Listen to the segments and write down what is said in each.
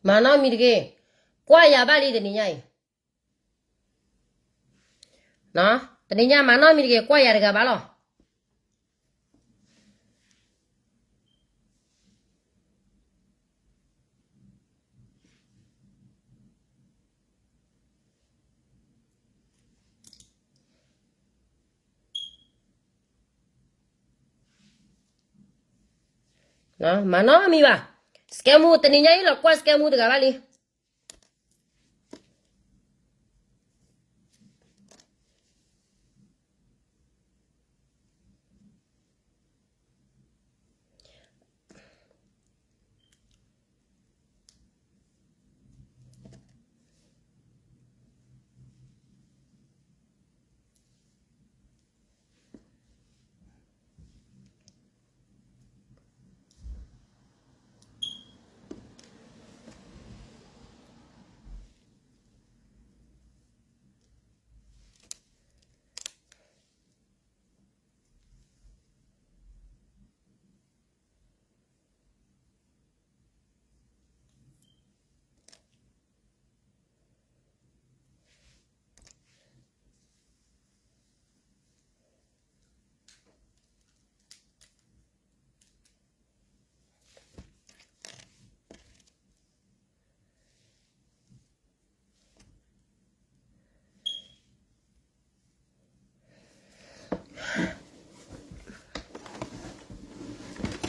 မၤနီတမံၤတဂ့ၤ, ကွၢ်ယၤဘၣ်လံတနံၤညါအံၤ, တနံၤညါမၤနီတမံၤတဂ့ၤ, ကွၢ်ယၤတဂၤဘၣ်လီၤ. မၤနီတမံၤဘၣ်, scammer တနံၤညါအံၤလီၤ, ကွၢ် scammer တဂၤဘၣ်လံ.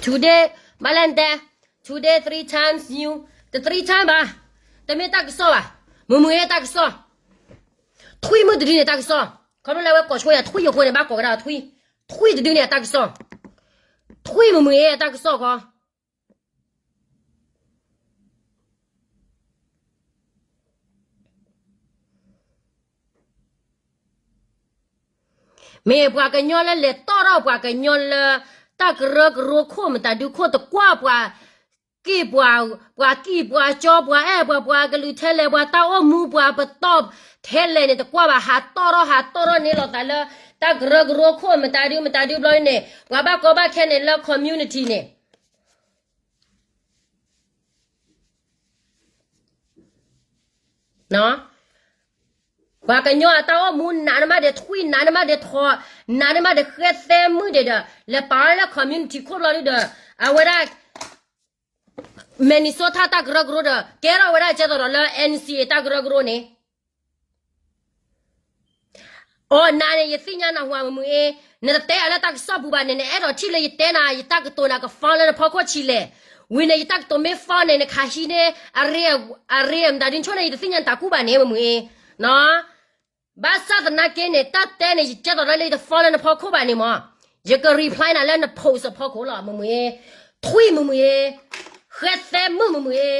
Today, ဘၣ်လဲၣ်နတဲ, today three times you, တ three time ဘၣ်, တမ့ၢ်တၢ်ကစီၣ်ဘၣ်, မုာ်မုာ်အတၢ်ကစီၣ်, ထွံၣ်မုၢ်တဒုန့ၣ်တၢ်ကစီၣ်, ခီဖျိလၢဝဲကိးဆိယၤထွံၣ်အဃိန့ၣ် ဘၣ်ကိးဝဲဒၣ်ထွံၣ်, ထွံၣ်တဒုန့ၣ်အတၢ်ကစီၣ်, ထွံၣ်မုာ်မုာ်အတၢ်ကစီၣ်ခီ မ့ၢ်ပှၤကညီလၢလဲၤတီၣ်ထီၣ်ပှၤကညီလၢ တၢ်ကရၢကရိခိၣ်မတၤဒုခိၣ်တကွၢ်ပှၤ, ကံၢ်ပှၤ, ပှၤကံၢ်ပှၤကၠီပှၤအဲၣ်ပှၤ ပှၤကလုာ်ထဲလဲၣ် ပှၤတၢ်အိၣ်မူပှၤပတီၢ်ထဲလဲၣ်န့ၣ် တကွၢ်ဘၣ် ဟးတီၣ်ထီၣ် ဟးတီၣ်ထီၣ်န့ၢ်လိာ်သးလၢ တၢ်ကရၢကရိခိၣ်မတၤဒုမတၤဒုဘျီန့ၣ် ပှၤဘၣ်ကီဘၣ်ခဲန့ၣ်လၢ community န့ၣ် ပှၤကညီအတၢ်အိၣ်မူ နးနမးဒီးထွံၣ် နးနမးဒီးထိး နးနမးဒီးဃဲသဲမုၣ်ဒဲးဒီး လဲၤပာ်လၢ community ခိၣ်ဘျီဒုဒီး အဝဲဒၣ် Minnesota တၢ်ကရၢကရိဒီး ကဲထီၣ်ဝဲဒၣ်ကဲသိးဒီးလၢ N C A တၢ်ကရၢကရိန့ၣ် အိ နၤန့ၣ် ယသ့ၣ်ညါနၤဟူမုာ်မုာ်အ့, နတတဲအလၢတၢ်ကစီၣ်ပူၤဘၣ်န့ၣ် နအဲၣ်ဒိးထံၣ်လၢယတဲနၤ ယတၢ်ကတိၤနၤက file လၢနဖီခိၣ်ဆံးလဲၣ်, ဝံၤန့ၣ် ယတၢ်ကတိၤမ့ၢ် file န့ၣ် နခးဟံးန့ၢ် အရ့ အရ့မတၤဒ်ဆိန့ၣ် ယတသ့ၣ်ညါနတၢ်ကူၣ်ဘၣ်န့ၣ် မုာ်မုာ်အ့, ဘၣ်ဆၣ်သနာ်က့န့ၣ် တၢ်တဲန့ၣ် ယကဲသိးဒီးလၢယတ file လၢနဖီခိၣ်ဘၣ်န့ၣ်မး, ယက reply နၤလၢန post အဖီခိၣ်လီၤ မုာ်မုာ်အ့, ထွံၣ်မုာ်မုာ်အ့, ဃဲသဲမုၣ်မုာ်မုာ်အ့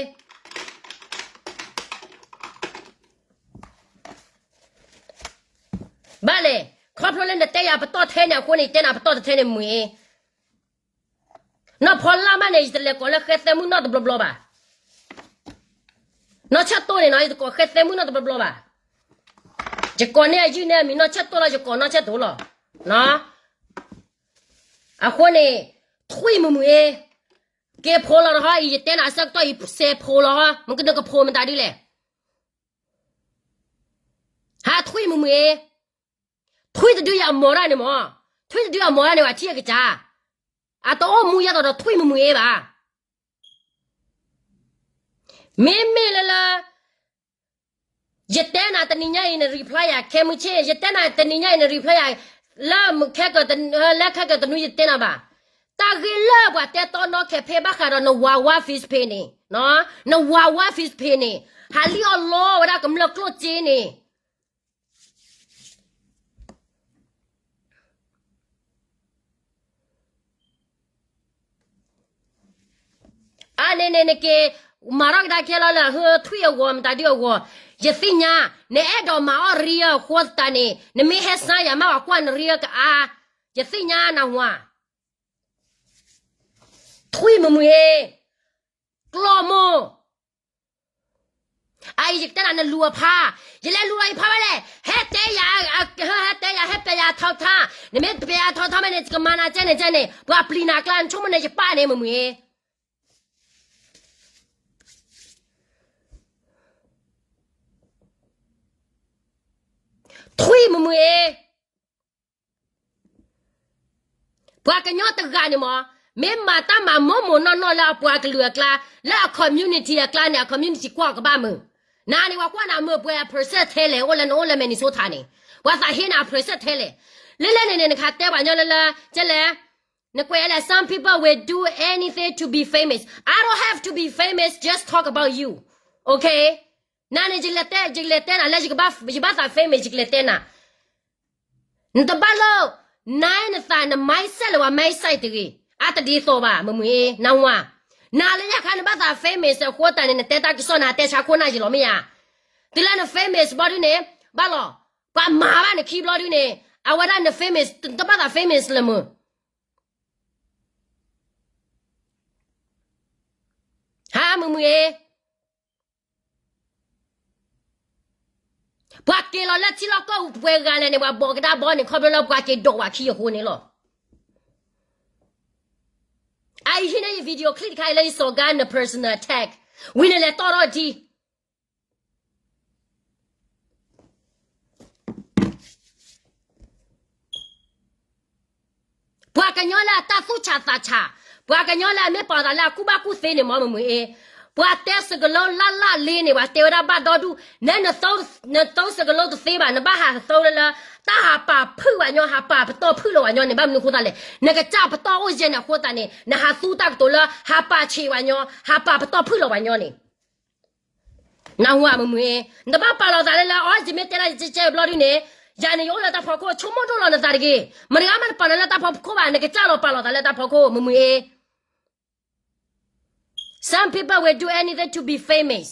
ဘၣ်လဲၣ်, ခီဖျိလၢနတဲယၤပတီၢ်ထဲန့ၣ်အဃိန့ၣ် ယတဲနၤပတီၢ်တထဲန့ၣ်မုာ်အ့, နီၢ်ဖီလၢ်မးန့ၣ် ယတလဲၤကိးလၢဃဲသဲမုၢ်နီၢ်တဘျီဘျီဘၣ်. နီၢ်ဆၢၣ်တိၢ်န့ၣ်နီၤ ယတကိးဃဲသဲမုၢ်နီၢ်တဘျီဘျီဘၣ်. ယကိးန့ၢ်အယုၢ်န့ၢ်အမံၤ နီၢ်ဆၢၣ်တိၢ်လီၤ ယကိးနီၢ်ဆၢၣ်တိၢ်လီၤ. အဃိန့ၣ် ထွံၣ်မုာ်မုာ်အ့ က့ၤဖိးလီၤတဟီအံၤ ယတဲနၤအဆၢကတီၢ်အံၤ စဲးဖိးလီၤဟီ မ့ၢ်ကနၣ်ကဖိးမတၤဒ်လဲၣ်. ဟးထွံၣ်မုာ်မုာ်အ့ ထွံၣ်တဒုယအမီၤတၢ်န့ၣ်မး, ထွံၣ်တဒုအမီၤတၢ်န့ၣ် ပှၤထံၣ်အကစၢ်, အတအိၣ်မူယဲသိးဒီးထွံၣ်မုာ်မုာ်အ့ဘၣ်. မ့မ့ၢ်လၢလၢ ယတဲနၤတနံၤညါအံၤ န reply ယၤ ခဲမုၢ်ဆ့ၣ်, ယတဲနၤတနံၤညါအံၤ န reply ယၤ လၢ လၢခဲကတနွံ ယတဲနၤဘၣ်. တၢ်ဂ့ၢ်လၢပှၤတဲတီနီၢ်ခဲဖဲဘၣ်ဃးဒီးနဝၤဝါ Facebook န့ၣ်, နဝၤဝါ Facebook န့ၣ် ဟးလံၣ်အီၣ်လီဝဲဒၣ်ကမျၢၢ်ကျိၣ်စ့န့ၣ် အန့ၣ်န့ၣ် နက့ၤမၤထီၣ်ကဒါကဲလီၤလၢ ဟၢ ထွံၣ်အဂီၢ် မတၤဒုအဂီၢ်, ယသ့ၣ်ညါ, နအဲၣ်ဒိးမၤအီၣ်ရံအဃိသတးန့ၣ် နမ့ၢ်ဟဲစါယၤမး ပှၤကွၢ်နရံအကအါ, ယသ့ၣ်ညါနၢ်ဟူဧါ. ထွံၣ်မုာ်မုာ်အ့ ကျီၢ်မိၢ် အအံၤယကတဲနၤ နလူၤအဖါ, ယလဲၤလူၤလီၤယဖါဝဲလဲၣ်, ဟဲတဲယၤ, ဟဲတဲယၤ ဟဲပျဲယၤအထောက်အထား, နမ့ၢ်တပျဲယၤအထောက်အထားမ့ၢ်န့ၣ် ယကမၤနၤကဲန့ၣ်ကဲန့ၣ်, ပှၤပျံၤနၤအကျါ နဆိကမိၣ်န့ၣ် ယပာ်န့ၣ်မုာ်မုာ်အ့ ထွံၣ်မုာ်မုာ်အ့ ပှၤကညီတဂၤန့ၣ်မး, မ့ၢ်မၤတၢ်မၤမိၢ်မိၢ်နီၢ်နီၢ်လၢအပှၤကလုာ်အကျါ, လၢအ community အကျါန့ၣ် အ community ကွၢ်အီၤကဘၣ်မုာ်, နၤန့ၣ် ပှၤကွၢ်နၤမုာ်ပှဲၤအ percent ထဲလဲၣ်, အိၣ်လၢနအိၣ်လၢ Minnesota န့ၣ်, ပှၤသးဟ့နၤအ percent ထဲလဲၣ်, လၢလၢန့ၣ်န့ၣ် နကတဲပှၤကညီလၢလၢ, ကဲလဲၣ်, နကွဲးလဲၣ် some people will do anything to be famous, I don't have to be famous, just talk about you, okay? နၤန့ၣ် ယလဲၤတဲ, ယလဲၤတဲနၤလၢ ယဘၣ်သး famous ယကလဲၤတဲနၤ, နတဘၣ်လိၣ်, နၤနသးန mindset လၢပှၤ mindset တဂ့ၤ, အတဒ်သိးဘၣ် မုာ်မုာ်အ့ နၢ်ဟူဧါ, နၤလၢညါခါနဘၣ်သး famous အဃိသတးန့ၣ် နတဲတၢ်ကစီၣ်န့ၣ် ဟးတဲဆါခိၣ်နၢ်ယံၤလီၤမ့ၢ်ဧါ, တုၤလၢန famous ဘျီဒုန့ၣ်, ဘၣ်လီၤ, ပှၤမၤဘၣ်နခံဘျီဒုန့ၣ်, အဝဲဒၣ်န famous တဘၣ်သး famous လၢမုာ် ဟါ မုာ်မုာ်အ့ ပှၤက့ၤလီၤလၢထံလီၢ်ကီၢ်ပှဲၤဂၤလဲၣ်န့ၣ် ပှၤဘီၣ်ကဒါဘီန့ၣ် ခီဖျိလၢပှၤက့ၤဒိးဝဲခံအဃိန့ၣ်လီၤ. အအံၤဟံးန့ၢ်ယ video clip တခါအံၤလၢယစီၤကါန personal attack ဝံၤန့ၣ်လဲၤတီၢ်ထီၣ်ဒံး ပှၤကညီလၢအတၢ်သူၣ်ဆးသးဆး, ပှၤကညီလၢအမ့ၢ်ပာ်သးလၢအကူၣ်ဘၣ်ကူၣ်သ့န့ၣ် မ့ၢ်မုာ်မုာ်အ့, ပှၤတဲစကလိလၢ်လၢ်လ့န့ၣ် ပှၤတဲဝဲဒၣ်ဘၣ်ဒီဒူၣ်, နဲနသိ, နသိစကလိတသ့ဘၣ်, နဘၣ်ဟးသိလၢလၢ, တၢ်ဟးပာ်ဖုၣ်ပှၤညီ, ဟးပာ်ပတီၢ်ဖုၣ်လီၤပှၤညီန့ၣ် ဘၣ်မနုၤအဃိသတးလဲၣ်, နကစၢ်ပတီၢ်အိၣ်ယဲၢ်န့ၣ်အဃိသတးန့ၣ် နဟးသူတၢ်ကတိၤလၢ ဟးပာ်ဆံးပှၤညီ, ဟးပာ်ပတီၢ်ဖုၣ်လီၤပှၤညီန့ၣ် နၢ်ဟူဧါ မုာ်မုာ်အ့, နတဘၣ်ပာ်လီၤသးလၢလၢ အီ ယမ့ၢ်တဲဒၣ်ယကဲကဲဘျီဒုန့ၣ်, ယၤန့ၣ် ယအိၣ်လၢတၢ်ဖီခိၣ် ဆိကမိၣ်ဒိၣ်လီၤနသးတဂ့ၤ, မတၤဂၤမးတပာ်နၤလၢတၢ်ဖီခိၣ်ဘၣ်, နကစၢ်လီၤပာ်လီၤသးလၢတၢ်ဖီခိၣ် မုာ်မုာ်အ့. Some people will do anything to be famous.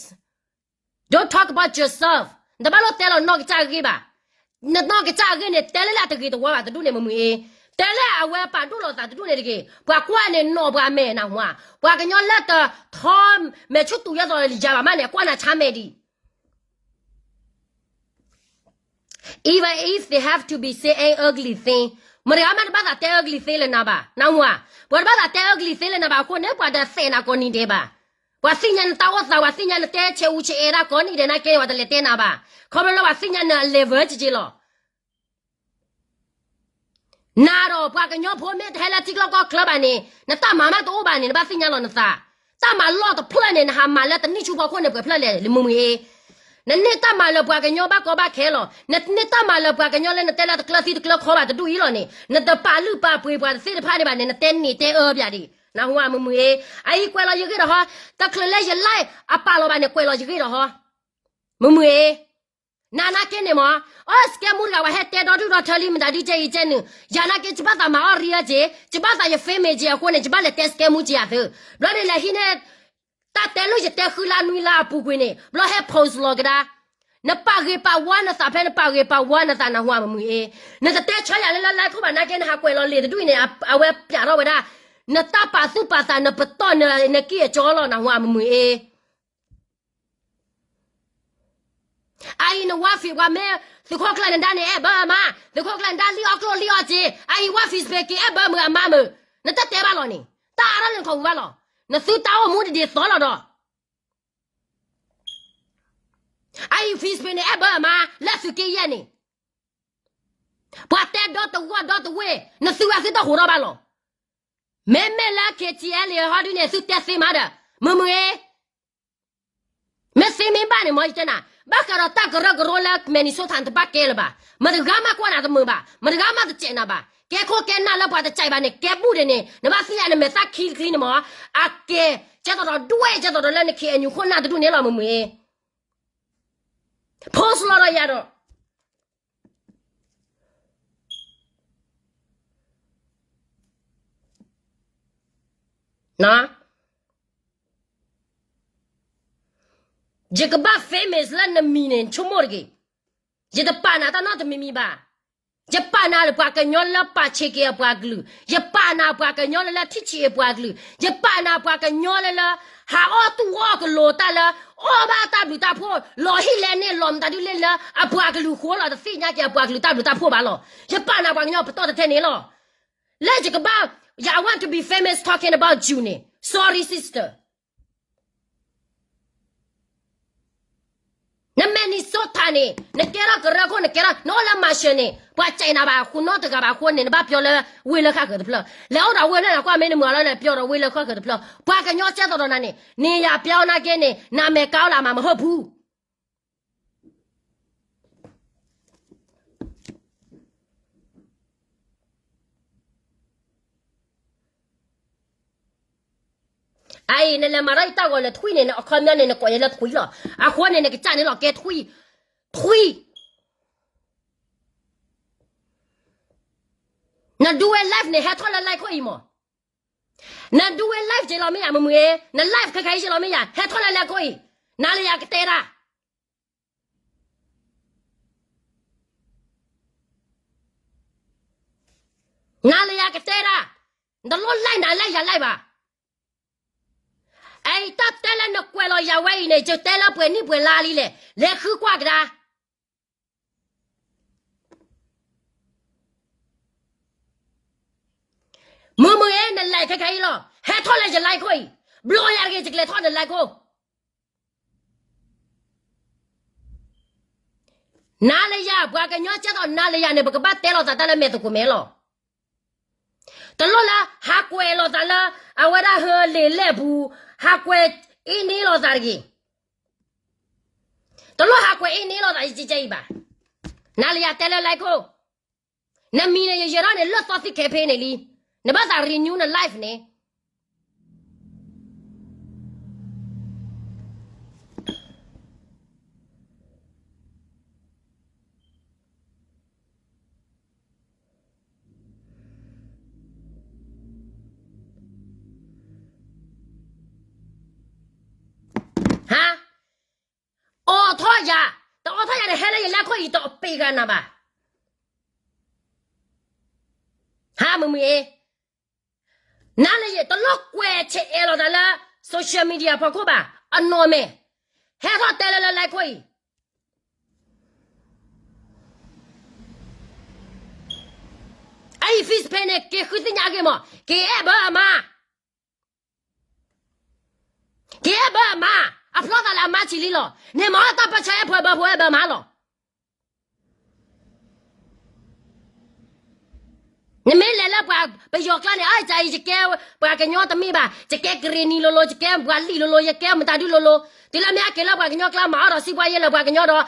Don't talk about yourself. နတဘၣ်လိၣ်တဲလီၤနီၢ်ကစၢ်အဂ့ၢ်ဘၣ်. နနီၢ်ကစၢ်အဂ့ၢ်န့ၣ် တဲလၢလၢအတဂ့ၤတဝါဘၣ်တဒူၣ်န့ၣ် မုာ်မုာ်အ့, တဲလၢအဝဲပာ်ဒိၣ်လီၤသးတဒူၣ်န့ၣ်တဂ့ၤ, ပှၤကွၢ်န့ၣ်နီၢ်ပှၤမဲာ်နၢ်ဟူဧါ, ပှၤကညီလၢတထီမဲာ်ဆူၣ်တူာ်ယဲၢ်သိးယၤဘၣ်မးန့ၣ် အကွၢ်နၤဆါမဲာ်ဒံး Even if they have to be say ugly thing, မတၤဂၤမးတဘၣ်သးတဲ ugly thing လၢနၤဘၣ်, နၢ်ဟူဧါ, ပှၤတဘၣ်သးတဲ ugly thing လၢနၤဘၣ်အဃိန့ၣ် ပှၤတသဲးနၤကိးနံၤဒဲးဘၣ်. ပှၤသ့ၣ်ညါနတၢ်အိၣ်သး, ပှၤသ့ၣ်ညါနတဲဆဲးအူဆဲးအဲၣ်ဒၣ်ကိးနံၤဒဲးနာ်က့ ပှၤတလဲၤတဲနၤဘၣ်. ခီဖျိလၢပှၤသ့ၣ်ညါန level ကက့လီၤ. နၤဒီးပှၤကညီဖိမ့ၢ်တဟဲလၢထံကျိကီၢ်ချၢဘၣ်န့ၣ် နတၢ်မၤမးတအိၣ်ဘၣ်န့ၣ် နဘၣ်သ့ၣ်ညါလီၤနသး. တၢ်မၤလီၢ်တဖျၢၣ်န့ၣ် နဟးမၤလၢတနံၣ်ဆူဖီခိၣ်န့ၣ် ပှဲၤဖျၢၣ်လဲၣ် မုာ်မုာ်အ့. နန့ၢ်တၢ်မၤလၢပှၤကညီဘၣ်ကီဘၣ်ခဲလီၤ. နန့ၢ်တၢ်မၤလၢပှၤကညီလၢနတဲလၢတကျၢၤသံတကျၢၤခီဘၣ်တဒူၣ်အံၤလီၤန့ၣ် နတပာ်လုၢ်ပာ်ပှ့ၤပှၤတသ့ၣ်တဖၣ်န့ၣ်ဘၣ်န့ၣ် နတဲန့ၢ်တဲအၢပၠးဒံး နၢ်ဟူဧါ မုာ်မုာ်အ့. အအံၤကွဲးလီၤယဂ့ၢ်ဒီးဟီ, တချုးလၢယ live အပာ်လီၤဘၣ်န့ၣ် ကွဲးလီၤယဂ့ၢ်ဒီးဟီ, မုာ်မုာ်အ့. နနာ်က့န့ၣ်မး, အၢ စကဲမူတဂၤ ပှၤဟဲတဲဒီဒုၣ်ဒီထၢလံ မတၤဒ်ကဲအံၤကဲနုာ်, ယၤနာ်က့ ယဘၣ်သးမၤအီၣ်ရံအီၤက့, ယဘၣ်သးယ famous က့အဃိန့ၣ် ယဘၣ်လဲၤတဲစကဲမူက့ယၤသု. ဘျီန့ၣ်လဲၤဟံးန့ၢ် တၢ်တဲလိာ်ယတဲဃုလါနွံလါအပူၤကွံာ်န့ၣ် ဘျီဟဲ post လီၤကဒါ. နပာ်ဂ့ၤပာ်ဝါနသးဖဲနပာ်ဂ့ၤပာ်ဝါနသး နၢ်ဟူဧါ မုာ်မုာ်အ့. နတတဲဆၢယၤလၢလၢ live ခိၣ်ဘၣ်နာ်က့ နဟးကွဲးလီၤလံာ်တဒူၣ်အံၤန့ၣ် အဝဲပၠးထီၣ်ဝဲဒၣ် နတၢ်ပာ်သူၣ်ပာ်သး နပတီၢ်နကံၢ်အကၠီလီၤ နဟါ မုာ်မုာ်အ့ အအံၤနဝါ face ပှၤမ့ၢ် သုးခိၣ်ကျၢၢ်နဒါန့ၣ် အဲၣ်ဘၢအမါ, သုးခိၣ်ကျၢၢ်နဒါလံၣ်အီၣ်ကျိၣ်လံၣ်အီၣ်စ့, အအံၤဝါ face ပ့ၤက့ၤအဲၣ်ဘၢမုာ်အမါမုာ်, နတတဲဘၣ်လီၤန့ၣ် တၢ်အါထီၣ်လၢနခီပူၤဘၣ်လီၤ. နသုတၢ်အိၣ်မူတဒ်သိးလီၤဒီး အအံၤ face ပ့ၤန့ၣ် အဲၣ်ဘၢအမါ လၢသုးက့ယဲၢ်န့ၣ် ပှၤတဲဒီတဝီၢ်ဒီတဝ့ၢ် နသုဝဲသုတၢ်ဟိးထီၣ်ဘၣ်လီၤ. မ့မ့ၢ်လၢ KTLA ဟီဒုန့ၣ် သုတဲသ့မးဒီး မုာ်မုာ်အ့ မ့ၢ်သ့မ့ၢ်ဘၣ်န့ၣ် မ်ယတဲနၤ, ဘၣ်ဃးဒီးတၢ်ကရၢကရိလၢ Minnesota တဘၣ်ကဲလၢၤဘၣ်. မတဂၤမးကွၢ်နၤတမုာ်ဘၣ်, မတဂၤမးတစဲးနၤဘၣ်. ကဲခိၣ်ကဲနၢ်လၢပှၤတစဲးဘၣ်န့ၣ် ကဲဘူၣ်ဒံးန့ၣ် နဘၣ်သ့ၣ်ညါနမဲာ်သၣ်ခံတချံန့ၣ်မး, အကဲ ကဲသိးဒီးဒွဲၣ် ကဲသိးဒီးလၢန KNU ခိၣ်နၢ်တဒူၣ်န့ၣ်လီၤ မုာ်မုာ်အ့. post လီၤဒီးယၤဒီး ယကဘၣ် famous လၢနမံၤန့ၣ် ဆိကမိၣ်တဂ့ၤ. ယတပာ်နၤတၢ်နီတမံၤမံၤဘၣ်. ယပာ်နၤလၢပှၤကညီလၢပာ်ဆံးက့ၤအပှၤကလုာ်, ယပာ်နၤပှၤကညီလၢလၢထံၣ်ဆံးအပှၤကလုာ်, ယပာ်နၤပှၤကညီလၢလၢ ဟးအီၣ်သူၣ်အီၣ်ကလိၤတၢ်လၢ အီၣ်ဘၣ်တၢ်ဘျုးတၢ်ဖှိၣ် လီၤဟံၣ်လဲန့ၢ်လီၤမတၤဒုလဲလၢ အပှၤကလုာ်ဃိလီၤ တသ့ၣ်ညါက့ၤအပှၤကလုာ်တၢ်ဘျုးတၢ်ဖှိၣ်ဘၣ်လီၤ. ယပာ်နၤပှၤကညီပတီၢ်တထဲန့ၣ်လီၤ. လၢယကဘၣ် I want to be famous talking about you န့ၣ် sorry sister. န Minnesota န့ၣ် နကဲထီၣ်ကရၢခိၣ် နကဲထီၣ် နအိၣ်လၢ Marshall န့ၣ် ပှၤစဲးနၤဘၣ်ဃိနီတဂၤဘၣ်အဃိန့ၣ် နဘၣ်ပျီလၢဝ့ၢ်လၢဃၣ်ဃၢၤတဖျၢၣ်, လဲၤအိၣ်ဒီးဝ့ၢ်လၢနကွၢ်မ့ၢ်နမုာ်အီၤလၢလဲၤပျီဒီးဝ့ၢ်လၢဃၣ်ဃၢၤတဖျၢၣ်, ပှၤကညီကဲသိးဒီးနၤန့ၣ် နံၤယၤပျီနာ်က့န့ၣ် နမဲာ်ကါအိၣ်လၢအမၤမဟၢၣ်ပူၤ အအံၤ နလဲၤမၤထီၣ်ယတၢ်ဂီၤလၢထွံၣ်န့ၣ် နအခီပညီန့ၣ် နကိးယဲလၢထွံၣ်လီၤ. အဃိန့ၣ် နကစၢ်န့ၣ်လီၤ ကဲထွံၣ်, ထွံၣ်. နဒူဝဲ live န့ၣ် ဟဲထီၣ်လၢ live ခိၣ်အံၤမး. နဒူဝဲ live က့ၤလီၤမ့ၢ်ယၤ မုာ်မုာ်အ့, န live ခဲခါအံၤက့ၤလီၤမ့ၢ်ယၤ ဟဲထီၣ်လၢ live ခိၣ်အံၤ, နၤလၢယၤကတဲတၢ် နၤလၢယၤကတဲတၢ်, နတလိၣ် like နၤ like ယၤ like ဘၣ်. အအံၤတၢ်တဲလၢနကွဲးလီၤယၤဝဲအံၤန့ၣ် ယတဲလၢပှဲၤနံၣ်ပှဲၤလါလံလဲၣ်, လဲၤဃုကွၢ်ကဒါ မုာ်မုာ်အ့ န like ခဲခါအံၤလီၤ, ဟဲထီၣ်လၢယ like ခိၣ်အံၤ, ဘျီယၤတဂ့ၤ ယကလဲၤထီၣ်န like ခိၣ် နၤလၢယၤ ပှၤကညီကဲသိးနၤလၢယၤန့ၣ် ပကဘၣ်တဲလိာ်သးတၢ်လၢမဲာ်သကိးမဲာ်လီၤ. တလိၣ်လၢ ဟးကွဲးလိာ်သးလၢ အဝဲဒၣ်ဟၢလ့ၤလဲၣ်ပူၤ, ဟးကွဲးအ့န့လိာ်သးတဂ့ၤ. တလိၣ်ဟးကွဲးအ့န့လိာ်သးယကဲအံၤဘၣ်. နၤလၢယၤတဲလၢ like ခိၣ်, နမံၤန့ၣ် ယယဲၤထီၣ်န့ၣ် လၢသီသံခဲဖဲန့ၣ်လံ, နဘၣ်သး renew န live န့ၣ် ဟါ, အိးထီၣ်ယၤ, တအိးထီၣ်ယၤန့ၣ် ဟဲလၢယ like ခိၣ်အံၤ တပ့ၤဂၤနၤဘၣ်. ဟါ မုာ်မုာ်အ့, နၤလၢယၤ တလိၣ်ကွဲးဆဲးအဲးလိာ်သးလၢ social media ဖီခိၣ်ဘၣ်, အနီၢ်မဲာ်, ဟဲထီၣ်တဲလၢလၢ like ခိၣ်အံၤ အအံၤ face ဖဲန့ၣ် က့ၤဃုသ့ၣ်ညါအဂ့ၢ်မး, က့ၤအဲၣ်ဘၢအမါ, က့ၤအဲၣ်ဘၢအမါ, အဖျီသးလၢအမါဆံးလံလီၤ. န့ၣ်မၤအီၣ်တၢ်ပၢဆှၢအဲၣ်ပှၤဘၢဖိအဲၣ်ဘၢမါလီၤ. နမ့ၢ်လဲၤလၢပှၤပယီၤကျါန့ၣ် အအံၤ ယကဲပှၤကညီတမ့ၢ်ဘၣ်, ယကဲကရ့ၣ်နံၤလိၤလိၤ, ယကဲပှၤလံၣ်လိၤလိၤ, ယကဲမတၤဒုလိၤလိၤ, တုၤလၢမ့ၢ်အက့ၤလၢပှၤကညီကျါ မၤအီၣ်ဒီးစံးပှၤယဲလၢပှၤကညီဒီး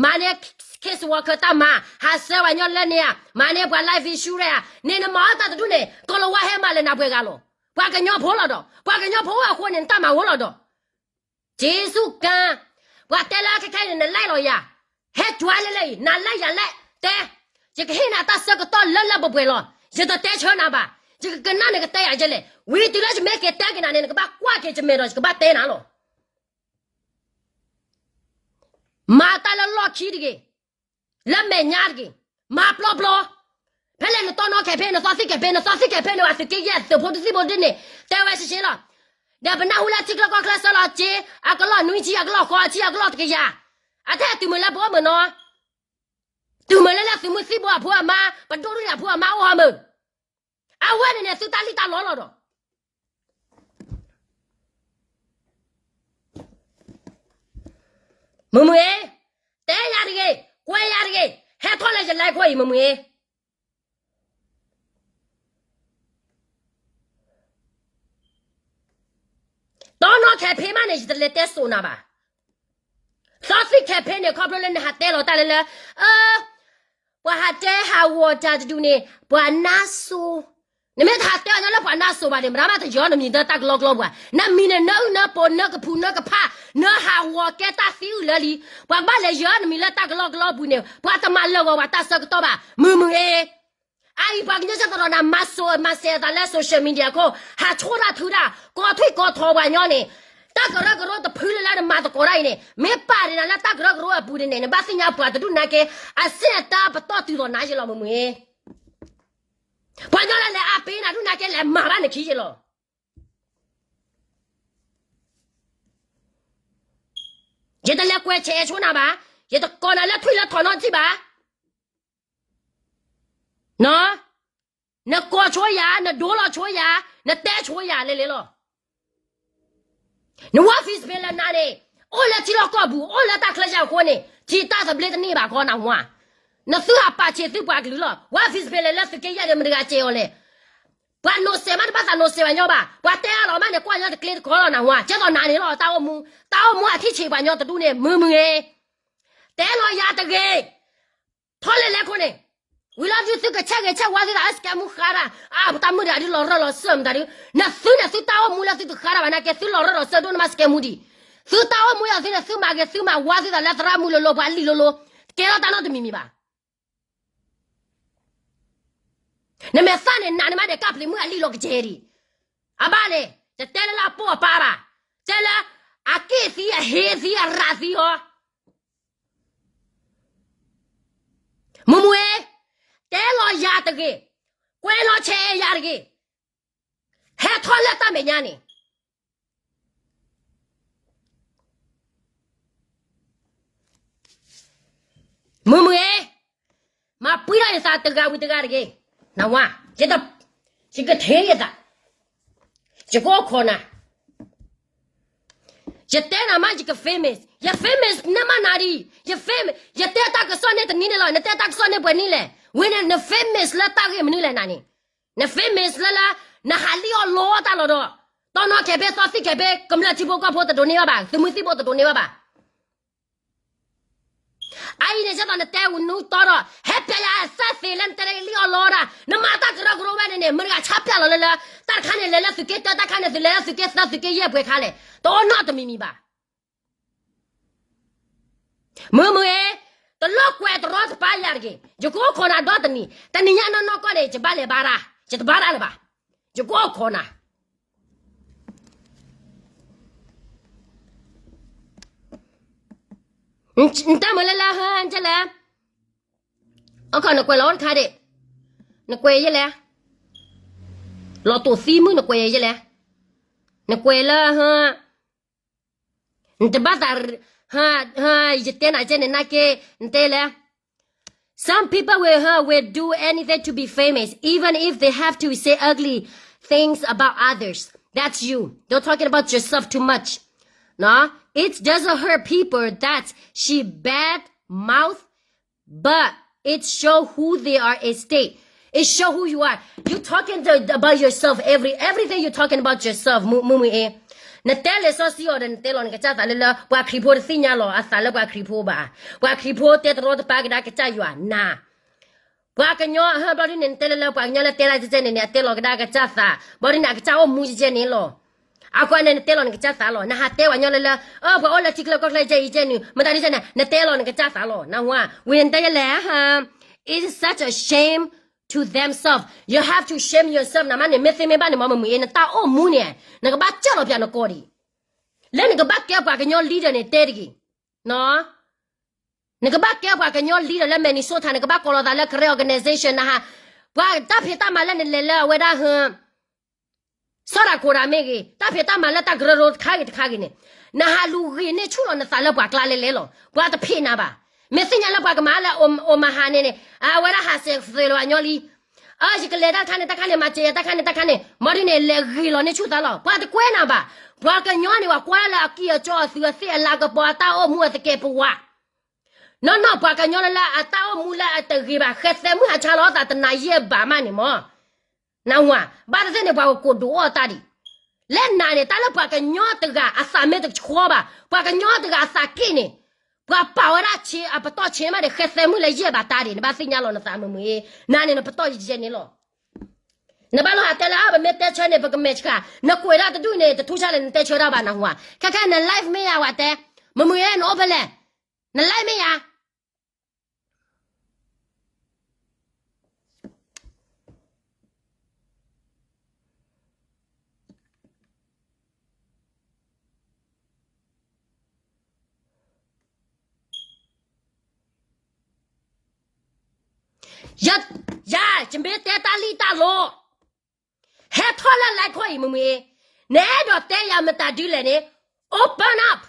မၤန့ၢ် case worker တၢ်မၤ, ဟးဆှၢပှၤကညီလၢန့ၣ်ဧါ, မၤန့ၢ်ပှၤ life insurance ဧါ, န့ၣ်နမၤအီၣ်တၢ်တဒူၣ်န့ၣ် ကိၤလၤဝါဟဲမၤလၢနၤပှဲၤဂၤလီၤ. ပှၤကညီဖိလီၤဒီး ပှၤကညီဖိအဃိန့ၣ် နတၢ်မၤဝဲလီၤဒီး က့ၤဆူၣ်ကါ, ပှၤတဲလၢခဲခဲအံၤန့ၣ် န like လီၤယၤ, ဟဲကွၢ်လဲၣ်လဲၣ်အံၤ န like ယၤ like တဲ, ယကဟ့ၣ်နၤတၢ်ဆၢကတီၢ်လၢလၢပှဲၤပှဲၤလီၤ. ယတတဲဆၢနၤဘၣ်, ယကကနၣ်နကတဲယၤယဲလဲၣ်. ဝံၤတုၤလၢယမ့ၢ်က့ၤတဲက့ၤနၤန့ၣ် နကဘၣ်ကွၢ်က့ၤယမဲာ်ဒီး ယကဘၣ်တဲနၤလီၤ. မၤတၢ်လၢလီၢ်ခံတဂ့ၤ, လၢမဲာ်ညါတဂ့ၤ, မၤပျီပျီ, ဖဲလဲၣ်နတီနီၣ် campaign နသီသံၣ် campaign နသီသံၣ် campaign န့ၣ် ဘၣ်သုးက့ယဲၢ်သုးဖိတသံၣ်ဖိဒ်န့ၣ် တဲဝဲဆှဲဆှဲလီၤ. ဒီးပနၢ်ဟူလၢထံချၢကီၢ်ချၢဆၢလီၤစ့ အကလီၢ်နွံဆံ အကလီၢ်ဃိးဆံ အကလီၢ်တကယၤ, အတၢ်ဟဲတုၤမုာ်လၢပအိၣ်မုာ်နီၤ, တုၤမုာ်လၢလၢသုးမုၢ်သံၣ်ဘိအဖိအမါ ပဒိၣ်ဒိၣ်န့ၣ်အဖိအမါအိၣ်ဟီမုာ်, အဝဲန့ၣ်န့ၣ် သုတၢ်လံၣ်တၢ်လီလီၤဒီး မုၢ်မုၢ်အ့, တဲယၤတဂ့ၤ, ကွဲးယၤတဂ့ၤ, ဟဲထီၣ်လၢယ live ခိၣ်အံၤ မုၢ်မုၢ်အ့. တီနီၣ် campaign မးန့ၣ် ယတလဲၤတဲစိာ်နၤဘၣ်. သီသံၣ် campaign န့ၣ် ခီဖျိလၢနဟးတဲလီၤတၢ်လၢလၢ အၢ ပှၤဟးတဲဟးဂီၤတၢ်တဒူၣ်န့ၣ် ပှၤနါစိၤ, နမ့ၢ်တဟးတဲအီၤညီလၢပှၤနါစိၤဘၣ်န့ၣ် မတၤမးတယၢၤနမံၤလၢတၢ်ကလီကလီပှၤ, နမံၤန့ၣ် နအုၣ်နပှ့ၤ နကဖူးနကဖး နဟးဂီၤကဲတၢ်သံအုၣ်လၢလံ, ပှၤကဘၣ်လဲၤယၢၤနမံၤလၢတၢ်ကလီကလီပူၤန့ၣ် ပှၤတမၤလၢာ်ဂီၤပှၤတၢ်ဆၢကတီၢ်ဘၣ် မုၢ်မုၢ်အ့. အအံၤပှၤကညီကဲသရိာ်နၤ မၤစိၤမၤစဲးအသးလၢ social media ခိၣ် ဟးဆိၣ်တၢ်ထုတၢ် ကိးထွံၣ်ကိးထိးပှၤညီန့ၣ်, တၢ်ကရၢကရိတဖုလၢလၢနမၤသကိးတၢ်အံၤန့ၣ် မ့ၢ်ပာ်န့ၢ်နၤလၢတၢ်ကရၢကရိအပူၤန့ၣ်န့ၣ် နဘၣ်သ့ၣ်ညါပှၤတဒူၣ်နာ်က့ အဆ့ၣ်အတၢ်ပတီၢ်တုၤလီၤနၤယ့လီၤ မုၢ်မုၢ်အ့. ပှၤညီလၢလဲၤအပ့ၤနၤဒူၣ်နာ်က့ လဲၤမၤဘၣ်နခံယ့လီၤ. ယတလဲၤကွဲးဆဲးအဲဆိနၤဘၣ်, ယတကိးနၤလၢထွံၣ်လၢထိးနီတထံၣ်ဘၣ်. နကိးဆိယၤ, နဒိလီၤဆိယၤ, နတဲဆိယၤလဲၤလဲၤလီၤ. နဝါ Facebook လၢနၤန့ၣ် အိၣ်လၢထံလီၢ်ကီၢ်ပူၤ အိၣ်လၢတၢ်ချၢယၢ်အဃိန့ၣ် ထံတၢ်သဘျ့တန့ၢ်ဘၣ်ခီနဝါ, နသုဟးပာ်ဆံးသုပှၤကလုာ်လီၤ. ဝါ Facebook လဲၤလၢသုးက့ယဲၢ်ဒီးမတၤဂၤစဲးအီၤလဲၣ်. ပှၤနိးစဲးမးတဘၣ်သးနိးစဲးပှၤညီဘၣ်, ပှၤတဲအါလီၤမးန့ၣ် ကွၢ်ညီတကျ့တကီလီၤနဝါ, ကဲသိးနၤန့ၣ်လီၤ တၢ်အိၣ်မူ, တၢ်အိၣ်မူအထံၣ်ဆံးပှၤညီတဒူၣ်န့ၣ် မုၢ်မုၢ်အ့. တဲလီၤယၤတဂ့ၤ, ထီၣ်လဲၤလဲၤခိၣ်န့ၣ်, ဝံၤလီၤဒုးသုကဆဲးဂ့ၤဆဲးဝါသုသးလၢ scam ဃါတၢ်, အါ ပတၢ်မုၣ်တဂၤဒုးလီၤရၢၢ်လီၤစၢၢ်မတၤဒုး, နသုန့ၣ်သုတၢ်အိၣ်မူလၢသုတဃါတၢ်ဘၣ်နာ်က့ သုလီၤရၢၢ်လီၤစၢၢ်ဒိၣ်န့ၢ်မး scam ဒံး, သုတၢ်အိၣ်မူယၤသုန့ၣ် သုမၤဂ့ၤသုမၤဝါသုသးလၢသရၣ်မုၣ်လိၤလိၤ ပှၤလံၣ်လိၤလိၤ, တကဲထီၣ်တၢ်နီတမံၤမံၤဘၣ်. နမဲာ်သၣ်န့ၣ် နးန့ၢ်မးဒီးကၢ်ပျံၤမုၣ်အလံၣ်လီၤကယဲၢ်ဒံး, အဘၣ်န့ၣ် တတဲလၢလၢအပိၢ်အပၢ်ဘၣ်, တဲလၢ အက့ၢ်သံအဟ့သံအရးသံအီၤ မုၢ်မုၢ်အ့, တဲလီၤယၤတဂ့ၤ, ကွဲးလီၤဆဲးယၤတဂ့ၤ, ဟဲထီၣ်လၢတၢ်မဲာ်ညါန့ၣ်, မုၢ်မုၢ်အ့, မၤပှံထီၣ်ယသးတဂၤဝံၤတဂၤတဂ့ၤ, နဝါ, ယကထ့ယသး, ယကအိၣ်ခိးနၤ ယတဲနၤမး ယက famous, ယ famous န့ၢ်မးနၤဒံး, ယ famous, ယတဲတၢ်ကစီၣ်န့ၢ်တနံၤန့ၣ်လီၤ, နတဲတၢ်ကစီၣ်န့ၢ်ပှဲၤနံၣ်လဲၣ်, ဝံၤန့ၣ် န famous လၢတၢ်ဂ့ၢ်မနုၤလဲၣ်နၤန့ၣ်, န famous လၢလၢ နဟးလံၣ်အီၣ်လီတၢ်လီၤဒီး, တီနီၣ် campaign သီသံၣ် campaign ကမျၢၢ်ထံဖိကီၢ်ဖိတဒိးန့ၢ်ဘၣ်ဘၣ်, သုးမုၢ်သံၣ်ဘိတဒိးန့ၢ်ဘၣ်ဘၣ် အအံၤန့ၣ် ဒ်သိးနတဲဝံၤနူတီဒီး ဟဲပျဲယၤအသၢသ့လၢနတဲလၢလံၣ်အီၣ်လီတၢ်, နမၤတၢ်ကရၢကရိဝဲန့ၣ်န့ၣ် မတၤဂၤဆါပျဲလီၤလၢလၢ, တၢ်တခါန့ၣ် လဲၤလၢသုးက့တၢ, တၢ်တခါန့ၣ် သုးလဲၤလၢသုးက့သၢ သုးက့ယဲၢ်ပှဲၤခါလဲၣ်, တအိၣ်နီတမံၤမံၤဘၣ်. မုၢ်မုၢ်အ့, တလိၣ်ကွဲးတရီတပါယၤတဂ့ၤ, ယကအိၣ်ခိးနၤဒီတနံၤ, တနံၤညါနီၢ်နီၢ်ကီၢ်န့ၣ် ယဘၣ်လဲၤဘါတၢ်, ယတဘါတၢ်လၢၤဘၣ်, ယကအိၣ်ခိးနၤ နတၢ်မၤလၢလၢဟၢကလဲၣ်, အခီနကွဲးလီၤတခါဒ့ၣ်, နကွဲးယဲလဲၣ်, လီၤတိာ်သံမုၣ်နကွဲးယဲလဲၣ်, နကွဲးလၢဟၢ, နတဘၣ်သး, ဟၢ, ယတဲနၤကဲန့ၣ်နာ်က့, နတဲလဲၣ် Some people will, huh, will do anything to be famous, even if they have to say ugly things about others. That's you. You're talking about yourself too much. No, it doesn't hurt people that she bad mouth, but it show who they are instead. It show who you are. You talking to, about yourself every, everything you talking about yourself. မုၢ်မုၢ်အ့, နတဲလံာ်စီဆှံအီၤဒီး နတဲလီၤနကစၢ်သးလၢလၢ ပှၤခရံာ်ဖိတသ့ၣ်ညါလီၤအသးလၢပှၤခရံာ်ဖိဘၣ်. ပှၤခရံာ်ဖိတဲတရီတပါကဒါကစၢ်ယွၤနၤ. ပှၤကညီဟၢဘျီဒ်န့ၣ် နတဲလၢလၢ ပှၤကညီလၢတဲဒၣ်ကဲန့ၣ်န့ၣ် အတဲလီၤကဒါကစၢ်သး, ဘျီဒ်န့ၣ် အကစၢ်အိၣ်မူကဲန့ၣ်လီၤ. အဃိန့ၣ် နတဲလီၤနကစၢ်သးလီၤ. နဟးတဲပှၤကညီလၢလၢ, အၢ ပှၤအိၣ်လၢထံချၢကီၢ်ချၢကဲအံၤကဲနုာ် မတၤဒ်ကဲန့ၣ် နတဲလီၤနကစၢ်သးလီၤ. နဝါ, ဝံၤနတဲယဲလဲၣ်, it's such a shame to themselves. You have to shame yourself. နမ့ၢ်န့ၣ် မ့ၢ်သ့မ့ၢ်ဘၣ်န့ၣ် မ့ၢ်မုၢ်မုၢ်အ့ နတၢ်အိၣ်မူန့ၣ် နကဘၣ်ကၢ်လီၤပျၢ်နကိးဒံး. လၢနကဘၣ်ကဲပှၤကညီ leader န့ၣ် တဲတဂ့ၤ. နကဘၣ်ကဲပှၤကညီ leader လၢ Minnesota နကဘၣ်ကိးလီၤသးလၢ Karen organization နဟး, ပှၤတၢ်ဖံးတၢ်မၤလၢနလဲၤလၢအဝဲဒၣ်ဟၢ စီၤဒၤခိၣ်ဒၤမ့ၢ်ဂ့ၤ, တၢ်ဖံးတၢ်မၤလၢတၢ်ကရၢကရိတခါဂ့ၤတခါဂ့ၤန့ၣ်, နဟးလူၤဂ့ၤန့ၢ်ဆူၣ်လီၤနသးလၢပှၤကျါလဲၤလဲၤလီၤ. ပှၤတဖံးနၤဘၣ်. မ့ၢ်သ့ၣ်ညါလၢပှၤကမၤလၢ Omaha န့ၣ်န့ၣ်, အဝဲဒၣ်ဟးစဲးသ့လီၤအညီလံ. အ ယကလဲၤတၢ်တခါန့ၣ်တခါန့ၣ် မၤစၢၤယၤတၢ်ခါန့ၣ်တခါန့ၣ် မ့ၢ်ဒ်န့ၣ် လဲၤဂ့ၤလီၤန့ၢ်ဆူၣ်သးလီၤ. ပှၤတကွဲနၤဘၣ်. ပှၤကညီန့ၣ် ပှၤကွၢ်လၢအကံၢ်အစီအသုးအသ့ၣ်အလၤကပီၤအတၢ်အိၣ်မူအသကဲးပဝး နီၢ်နီၢ်ပှၤကညီလၢလၢအတၢ်အိၣ်မူလၢအတဂ့ၤဘၣ် ဃဲသဲမုၢ်ဟးဆါလီၤအသးတနၤယဲၢ်ဘးမးန့ၣ်မ့ၢ်, နၢ်ဟူဧါ, ဘၣ်တသ့ၣ်န့ၣ် ပှၤကကိးဒိးအီၣ်တၢ်ဒံး, လၢနၤန့ၣ် တၢ်လၢပှၤကညီတဂၤအသးမ့ၢ်တဆှီဘၣ်, ပှၤကညီတဂၤအသးက့ၣ်န့ၣ်, ပှၤပာ်ဝဲဒၣ်ဆ့အပတီၢ်ဆ့မးဒီး ဃဲသဲမုၢ်လၢယဲၢ်ဘးတၢ်ဒံး, နဘၣ်သ့ၣ်ညါလီၤနသးမုာ်မုာ်အ့, နၤန့ၣ် နပတီၢ်ယဲၢ်န့ၣ်လီၤ. နဘၣ်လိၣ်ဟးတဲလၢ အၢ ပမ့ၢ်တဲဆၢန့ၣ် ပကမဲာ်ဆှး, နကွဲးဒၣ်တဒူၣ်န့ၣ် တထူၣ်ဆါလဲၣ် နတဲဆၢတၢ်ဘၣ်နၢ်ဟူဧါ, ခဲခဲန live မ့ၢ်ယၤဝဲတဲ, မုာ်မုာ်အ့ နအိၣ်ဖဲလဲၣ်, န live မ့ၢ်ယၤ ယၤ ယမ့ၢ်တဲတၢ်လံၣ်တၢ်လီ, ဟဲထီၣ်လၢ live ခိၣ်အံၤ မုာ်မုာ်အ့, နအဲၣ်ဒိးတဲယၤမတၤဒ်လဲၣ်န့ၣ်, open up,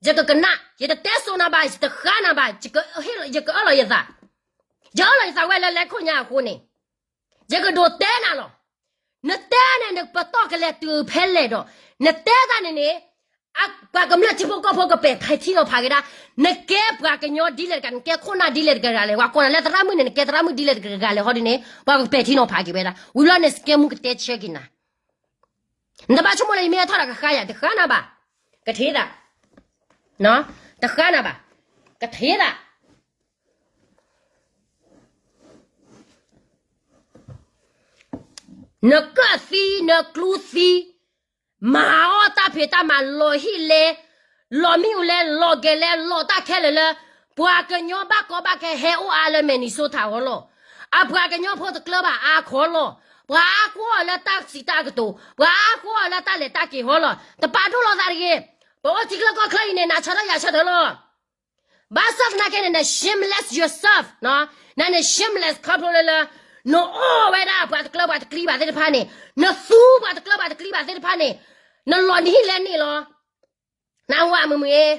ယကကနၣ်, ယတတဲစိနၤဘၣ်, ယတဃါနၤဘၣ်, ယကအၢၣ်လီၤယသး, ယအၢၣ်လီၤယသးဝဲလၢ live ခိၣ်ညါအဃိန့ၣ်, ယကဒိးတဲနၤလီၤ. နတဲန့ၣ် နပတီၢ်ကလဲၤတုၤဖဲလဲၣ်ဒီး, နတဲတၢ်န့ၣ်န့ၣ် ပှၤကမျၢၢ်ထံဖိကီၢ်ဖိကပဲာ်ဖဲထံနီၤဖးက့ၤဒၣ်, နကဲပှၤကညီဒ်လဲၣ်တဂၤ, နကဲခိၣ်နၢ်ဒ်လဲၣ်တဂၤလဲၣ်, ပှၤကိးနၤလၢသရၣ်မုၣ်န့ၣ် နကဲသရၣ်မုၣ်ဒ်လဲၣ်တဂၤလဲၣ်ဟီဒ်န့ၣ် ပှၤကပဲာ်ထံနီၤဖးက့ၤဝဲဒၣ်, ဝံၤလီၤန့ၣ် စကဲမူကတဲဆၢက့ၤနၤ, နတဘၣ်ဆိကမိၣ်လၢယမ့ၢ်ဟဲထီၣ်ဒီးကဃါယၤ, တဃါနၤဘၣ်, ကထ့သး, တဃါနၤဘၣ်, ကထ့သး နကၢၣ်သံ နကျူသံ, မၤအီၣ်တၢ်ဖံးတၢ်မၤ လီၤဟံၣ်လဲ, လီၤမံၣ်အူလဲ, လီၤကဲၤလဲ, လီၤတၢ်ခဲလၢာ်လၢ ပှၤကညီဘၣ်ကီဘၣ်ခဲဟဲအိၣ်အါလၢ Minnesota အဂီၢ်လီၤ. အပှၤကညီဖိတကျၢၤဘၣ်အါခီလီၤ. ပှၤအါဃိအီၤလၢတၢ်စံးတၢ်ကတိၤ, ပှၤအါဃိအီၤလၢတၢ်လဲၤတၢ်က့ၤဟီလီၤ. တပာ်ဒိၣ်လီၤသးတဂ့ၤ. ပအိၣ်ထံချၢကီၢ်ချၢအံၤန့ၣ် နၤဆၢထၢၣ်ယၤဆၢထၢၣ်လီၤ. ဘၣ်ဆၣ်သနာ်က့န့ၣ် န shameless yourself နၤန့ၣ် shameless ခီဖျိလၢလၢ နအီၣ်ဝဲဒၣ်ပှၤတကျၢၤပှၤတကျံဘၣ်သ့ၣ်တဖၣ်န့ၣ်, နသူပှၤတကျၢၤပှၤတကျံဘၣ်သ့ၣ်တဖၣ်န့ၣ်, နလီၤနံၤဟံၣ်လဲန့ၣ်လီၤ. နၢ်ဟူဧါ မုာ်မုာ်အ့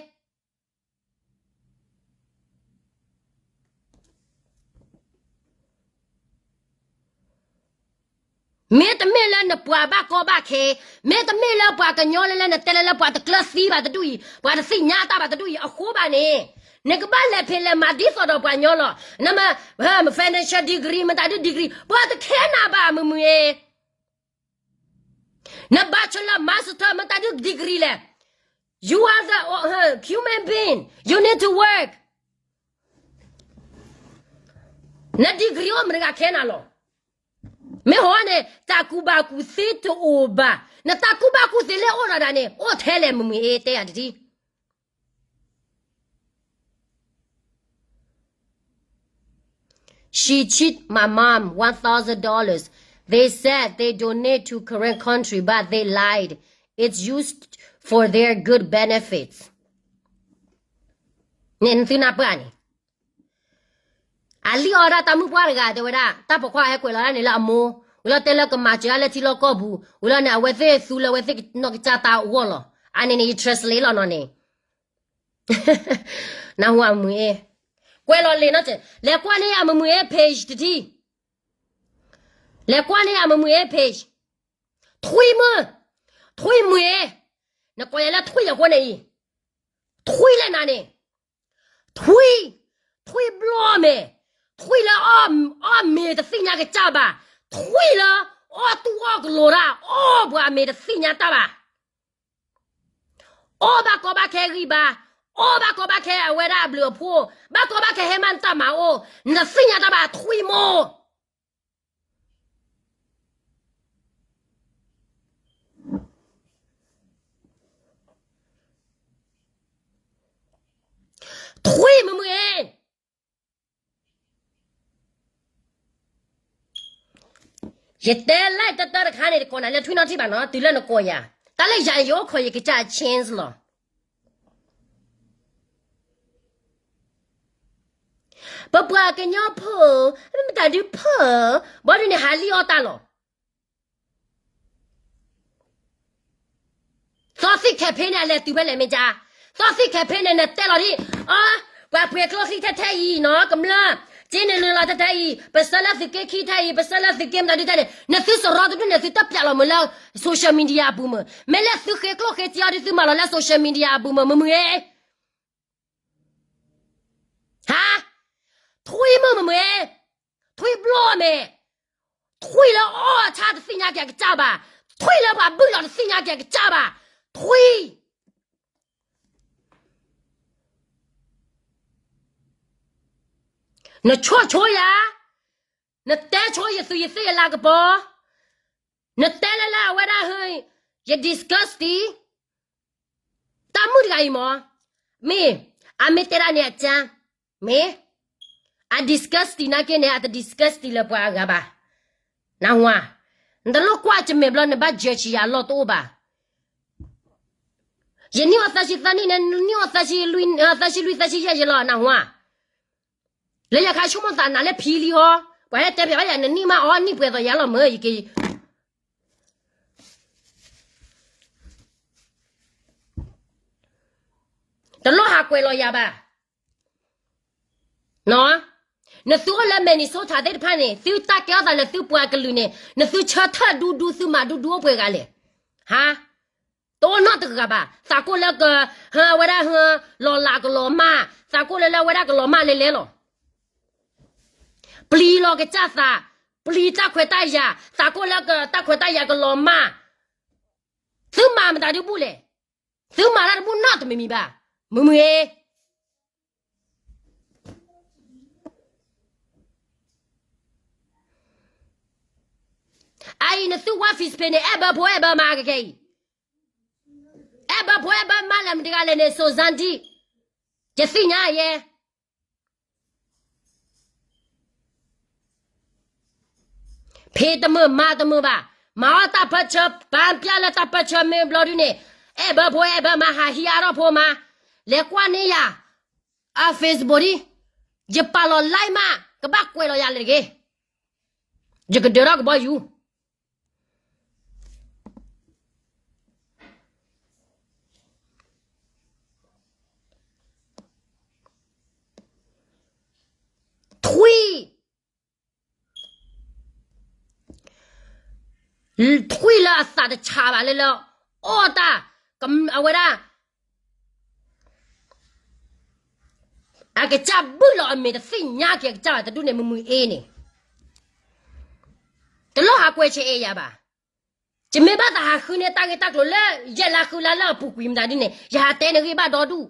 မ့တမ့ၢ်လၢနပှၤဘၣ်ကီဘၣ်ခဲ, မ့တမ့ၢ်လၢပှၤကညီလၢလၢနတဲလၢလၢပှၤတကျၢၤသံဘၣ်တဒူၣ်အံၤ, ပှၤတသ့ၣ်ညါတၢ်ဘၣ်တဒူၣ်အံၤအဃိဘၣ်န့ၣ်, နကဘၣ်လဲၤဖံးလဲၤမၤဒ်သိးဒီးပှၤကညီလီၤ. နမ့ၢ် financial degree မတၤဒု degree ပှၤတခဲနၤဘၣ် မုာ်မုာ်အ့ န bachelor master မတၤဒု degree လဲၣ်. You are the human being, you need to work. န degree အိၣ်မတၤတဂၤခဲနၤလီၤ. မ့ၢ်ဟီန့ၣ် တၢ်ကူၣ်ဘၣ်ကူၣ်သ့တအိၣ်ဘၣ်. နတၢ်ကူၣ်ဘၣ်ကူၣ်သ့လၢအိၣ်ဒီးဒၣ်န့ၣ် အိၣ်ထဲလဲၣ် မုာ်မုာ်အ့ တဲယၤတထံၣ် She cheat my mom one thousand dollars. They said they donate to Karen country, but they lied. It's used for their good benefits. န့ၣ် နသုနၢ်ပၢၢ်န့ၣ် အလံၣ်အီၤဒၣ်တၢ်မုၣ်ပှၢ်တဂၤတဲဝဲဒၣ် တၢ်ပိာ်ခွါဟဲကွဲးလီၤဒၣ်န့ၣ်လၢအမိၢ်, ဝံၤလီၤတဲလၢကမၤစၢၤဒၣ်လၢထံလီၢ်ကီၢ်ပူၤ, ဝံၤလီၤန့ၣ်အဝဲသ့ၣ်နီၢ်ကစၢ်တၢ်အဂီၢ်လီၤ. အန့ၣ်န့ၣ် ယ translate လီၤနီၤန့ၣ် နၢ်ဟူဧါ မုာ်မုာ်အ့. ကွဲးလီၤလံာ်နီၤ, လဲၤကွၢ်န့ၢ်ယၤ မုာ်မုာ်အ့ page တထံၣ်. လဲၤကွၢ်န့ၢ်ယၤ မုာ်မုာ်အ့ page. ထွံၣ်မုၣ်, ထွံၣ်မုၣ်အ့. နကိးယၤလၢထွံၣ်အဃိန့ၣ်အံၤ, ထွံၣ်လၢနၤန့ၣ်, ထွံၣ်, ထွံၣ်ဘျီမဲာ်, ထွံၣ်လၢအီၣ်မ့ၤတသ့ၣ်ညါကစၢ်ဘၣ်, ထွံၣ်လၢအီၣ်တူၢ်အီၣ်ကလိၤတၢ်, အီၣ်ပှၤမ့ၤတသ့ၣ်ညါတၢ်ဘၣ်. အီၣ်ဘၣ်ကီဘၣ်ခဲဂံၢ်ဘါ, အီၣ်ဘၣ်ကီဘၣ်ခဲအဝဲဒၣ်အဘျုးအဖှိၣ်, ဘၣ်ကီဘၣ်ခဲဟဲမးနတၢ်မၤအိၣ်, နတသ့ၣ်ညါတၢ်ဘၣ် ထွံၣ်မိၢ်. ထွံၣ်မုာ်မုာ်အ့. ယတဲလၢတၢ်တခါန့ၣ် တကိးနၤလၢထွံၣ်နီတထံၣ်ဘၣ်နီၤ, တုၤလၢနကိးယၤ, တၢ်လၢယၤယအိၣ်ခိးယကစၢ် chance လီၤ. ပပှၤကညီဖိဧၢ, မ့ၢ်မတၤဒုးဖိဧၢ, ဘီဒုးန့ၣ်ဟးလံၣ်အီၣ်တၢ်လီၤ. သီသံၣ်ခဲဖ့န့ၣ် အလဲၤတုၤဖဲလဲၣ်မ့ၢ်ကါ, သီသံၣ်ခဲဖ့န့ၣ် နတဲလီၤဒ်, အီ, ပှၤပှ့ၤကျိချံထဲထဲအံၤနီၤ ကမျၢၢ်, က့န့ၣ်လုၢ်လီၤထဲထဲအံၤ ပဆၢလၢသုးက့ခံထဲအံၤ ပဆၢလၢသုးက့မတၤဒုးထဲန့ၣ် နသုစရီတဒုန့ၣ် သုတပျးလီၤမုာ်လၢ social media အပူၤမုာ်, မ့ၢ်လၢသုဃ့ကျိဃ့စ့အီၤဒုး သုမၤလီၤလၢ social media အပူၤမုာ် မုာ်မုာ်ဧၢ ဟါ, ထွံၣ်မုာ်မုာ်မုာ်, ထွံၣ်ဘျီၣ်မဲာ်, ထွံၣ်လၢအီၣ်ဆၣ်တသ့ၣ်ညါက့ၤအကစၢ်ဘၣ်, ထွံၣ်လၢပှၤဘုၣ်လီၤတသ့ၣ်ညါက့ၤအကစၢ်ဘၣ်, ထွံၣ် နဆိၣ်ဆိယၤ, နတဲဆိယသူၣ်ယသ့ၣ်ယလၤကပီၤ, နတဲလၢလၢအဝဲဒၣ်ဟ, ယ disgusting, တၢ်မုၣ်တဂၤအံၤမ့ၢ်, မ့ၢ်, အမ့ၢ်တဲဒၣ်န့ၣ်အကၢ်, မ့ၢ်, အ disgusting နာ်က့န့ၣ် အတ disgusting လၢပှၤအဂၤဘၣ်, နၢ်ဟူဧါ, နတလိၣ်ကွၢ်ကမဲာ်ဘျီ နဘၣ် judge ယၤအလီၢ်တအိၣ်ဘၣ်. ယနံၣ်အိၣ်သၢဆံသၢနံၣ်န့ၣ် နနံၣ်အိၣ်သၢဆံလွံၢ် သၢဆံလွံၢ်သၢဆံယဲၢ်ယဲၢ်လီၤ နၢ်ဟူဧါ, လၢယခါဆိကမိၣ်သးနၤလၢဖံလံဟီ, ပှၤဟဲတဲပၠးဘၣ်ယၤ နနံၣ်မးအီနံၣ်ပှဲၤသိးယၤလီၤမၢ် ယက့ၤ တလိၣ်ဟးကွဲးလီၤယၤဘၣ်. နသုအိၣ်လၢ Minnesota သ့ၣ်တဖၣ်န့ၣ် သုတၢ်ကဲထီၣ်သးလၢသုပှၤကလုာ်န့ၣ် နသုဆၢထၢၣ်ဒူဒူ သုမၤဒူဒူအိၣ်ပှဲၤဂၤလဲၣ်. ဟါ, တအိၣ်နီတဂၤဘၣ်. သးကိၣ်လၢက, ဟါ, အဝဲဒၣ်ဟါ, လီၤလးကလီၤမၢ်, သးကိၣ်လၢလၢအဝဲဒၣ်ကလီၤမၢ်လဲၤလဲၤလီၤ. ပျံၤလီၤကစၢ်သး, ပျံၤတၢ်ခွဲးတၢ်ယာ်, သးကိၣ်လၢကတၢ်ခွဲးတၢ်ယာ်ကလီၤမၢ်, သုမၤမတၤဒုးဘူၣ်လဲၣ်. သုမၤတၢ်တဘူၣ်နီတမံၤမံၤဘၣ်. မုာ်မုာ်ဧၢ. အအံၤနသု Wafis ဖဲန့ၣ် အဲၣ်ဘၢဖိအဲၣ်ဘၢမါကကဲအံၤ, အဲၣ်ဘၢဖိအဲၣ်ဘၢမါလၢမတၤတဂၤလဲၣ်န့ၣ် စိၤစၢ်ဒံ, ယသ့ၣ်ညါယဲ ဖံးတမုာ်မၤတမုာ်ဘၣ်, မၤအီၣ်တၢ်ပၢဆှၢ, ပာ်ပျၢ်လၢတၢ်ပၢဆှၢမ့ၢ်ဘျီဒုန့ၣ်, အဲၣ်ဘၢဖိအဲၣ်ဘၢမါ ဟးဟံးအါထီၣ်ဖိမါ, လဲၤကွၢ်န့ၢ်ယၤ အ Facebook ဒံ, ယပာ်လီၤ live မး ကဘၣ်ကွဲးလီၤယၤလဲၣ်တဂ့ၤ, ယကဒၢထီၣ်ကဘီယူၤ ထွံၣ်, ထွံၣ်လၢအသးတဆးဘၣ်လၢလၢ, အီၣ်တၢ်, အဝဲဒၣ် အကစၢ်ဘုၣ်လီၤအမဲာ်တသ့ၣ်ညါက့ၤအကစၢ်ဘၣ်တဒူၣ်န့ၣ် မုာ်မုာ်အ့န့ၣ်, တလိၣ်ဟးကွဲးဆဲးအဲၣ်ယၤဘၣ်. ယမ့ၢ်ဘၣ်သးဟးဃုန့ၢ်တၢ်ဂ့ၢ်တၢ်ကျိၤလၢ ယဲၢ်လါဃုလါလၢအပူၤကွံာ်မတၤဒ်န့ၣ် ယဟးတဲနဂ့ၢ်ဘၣ်ဒီဒူၣ်,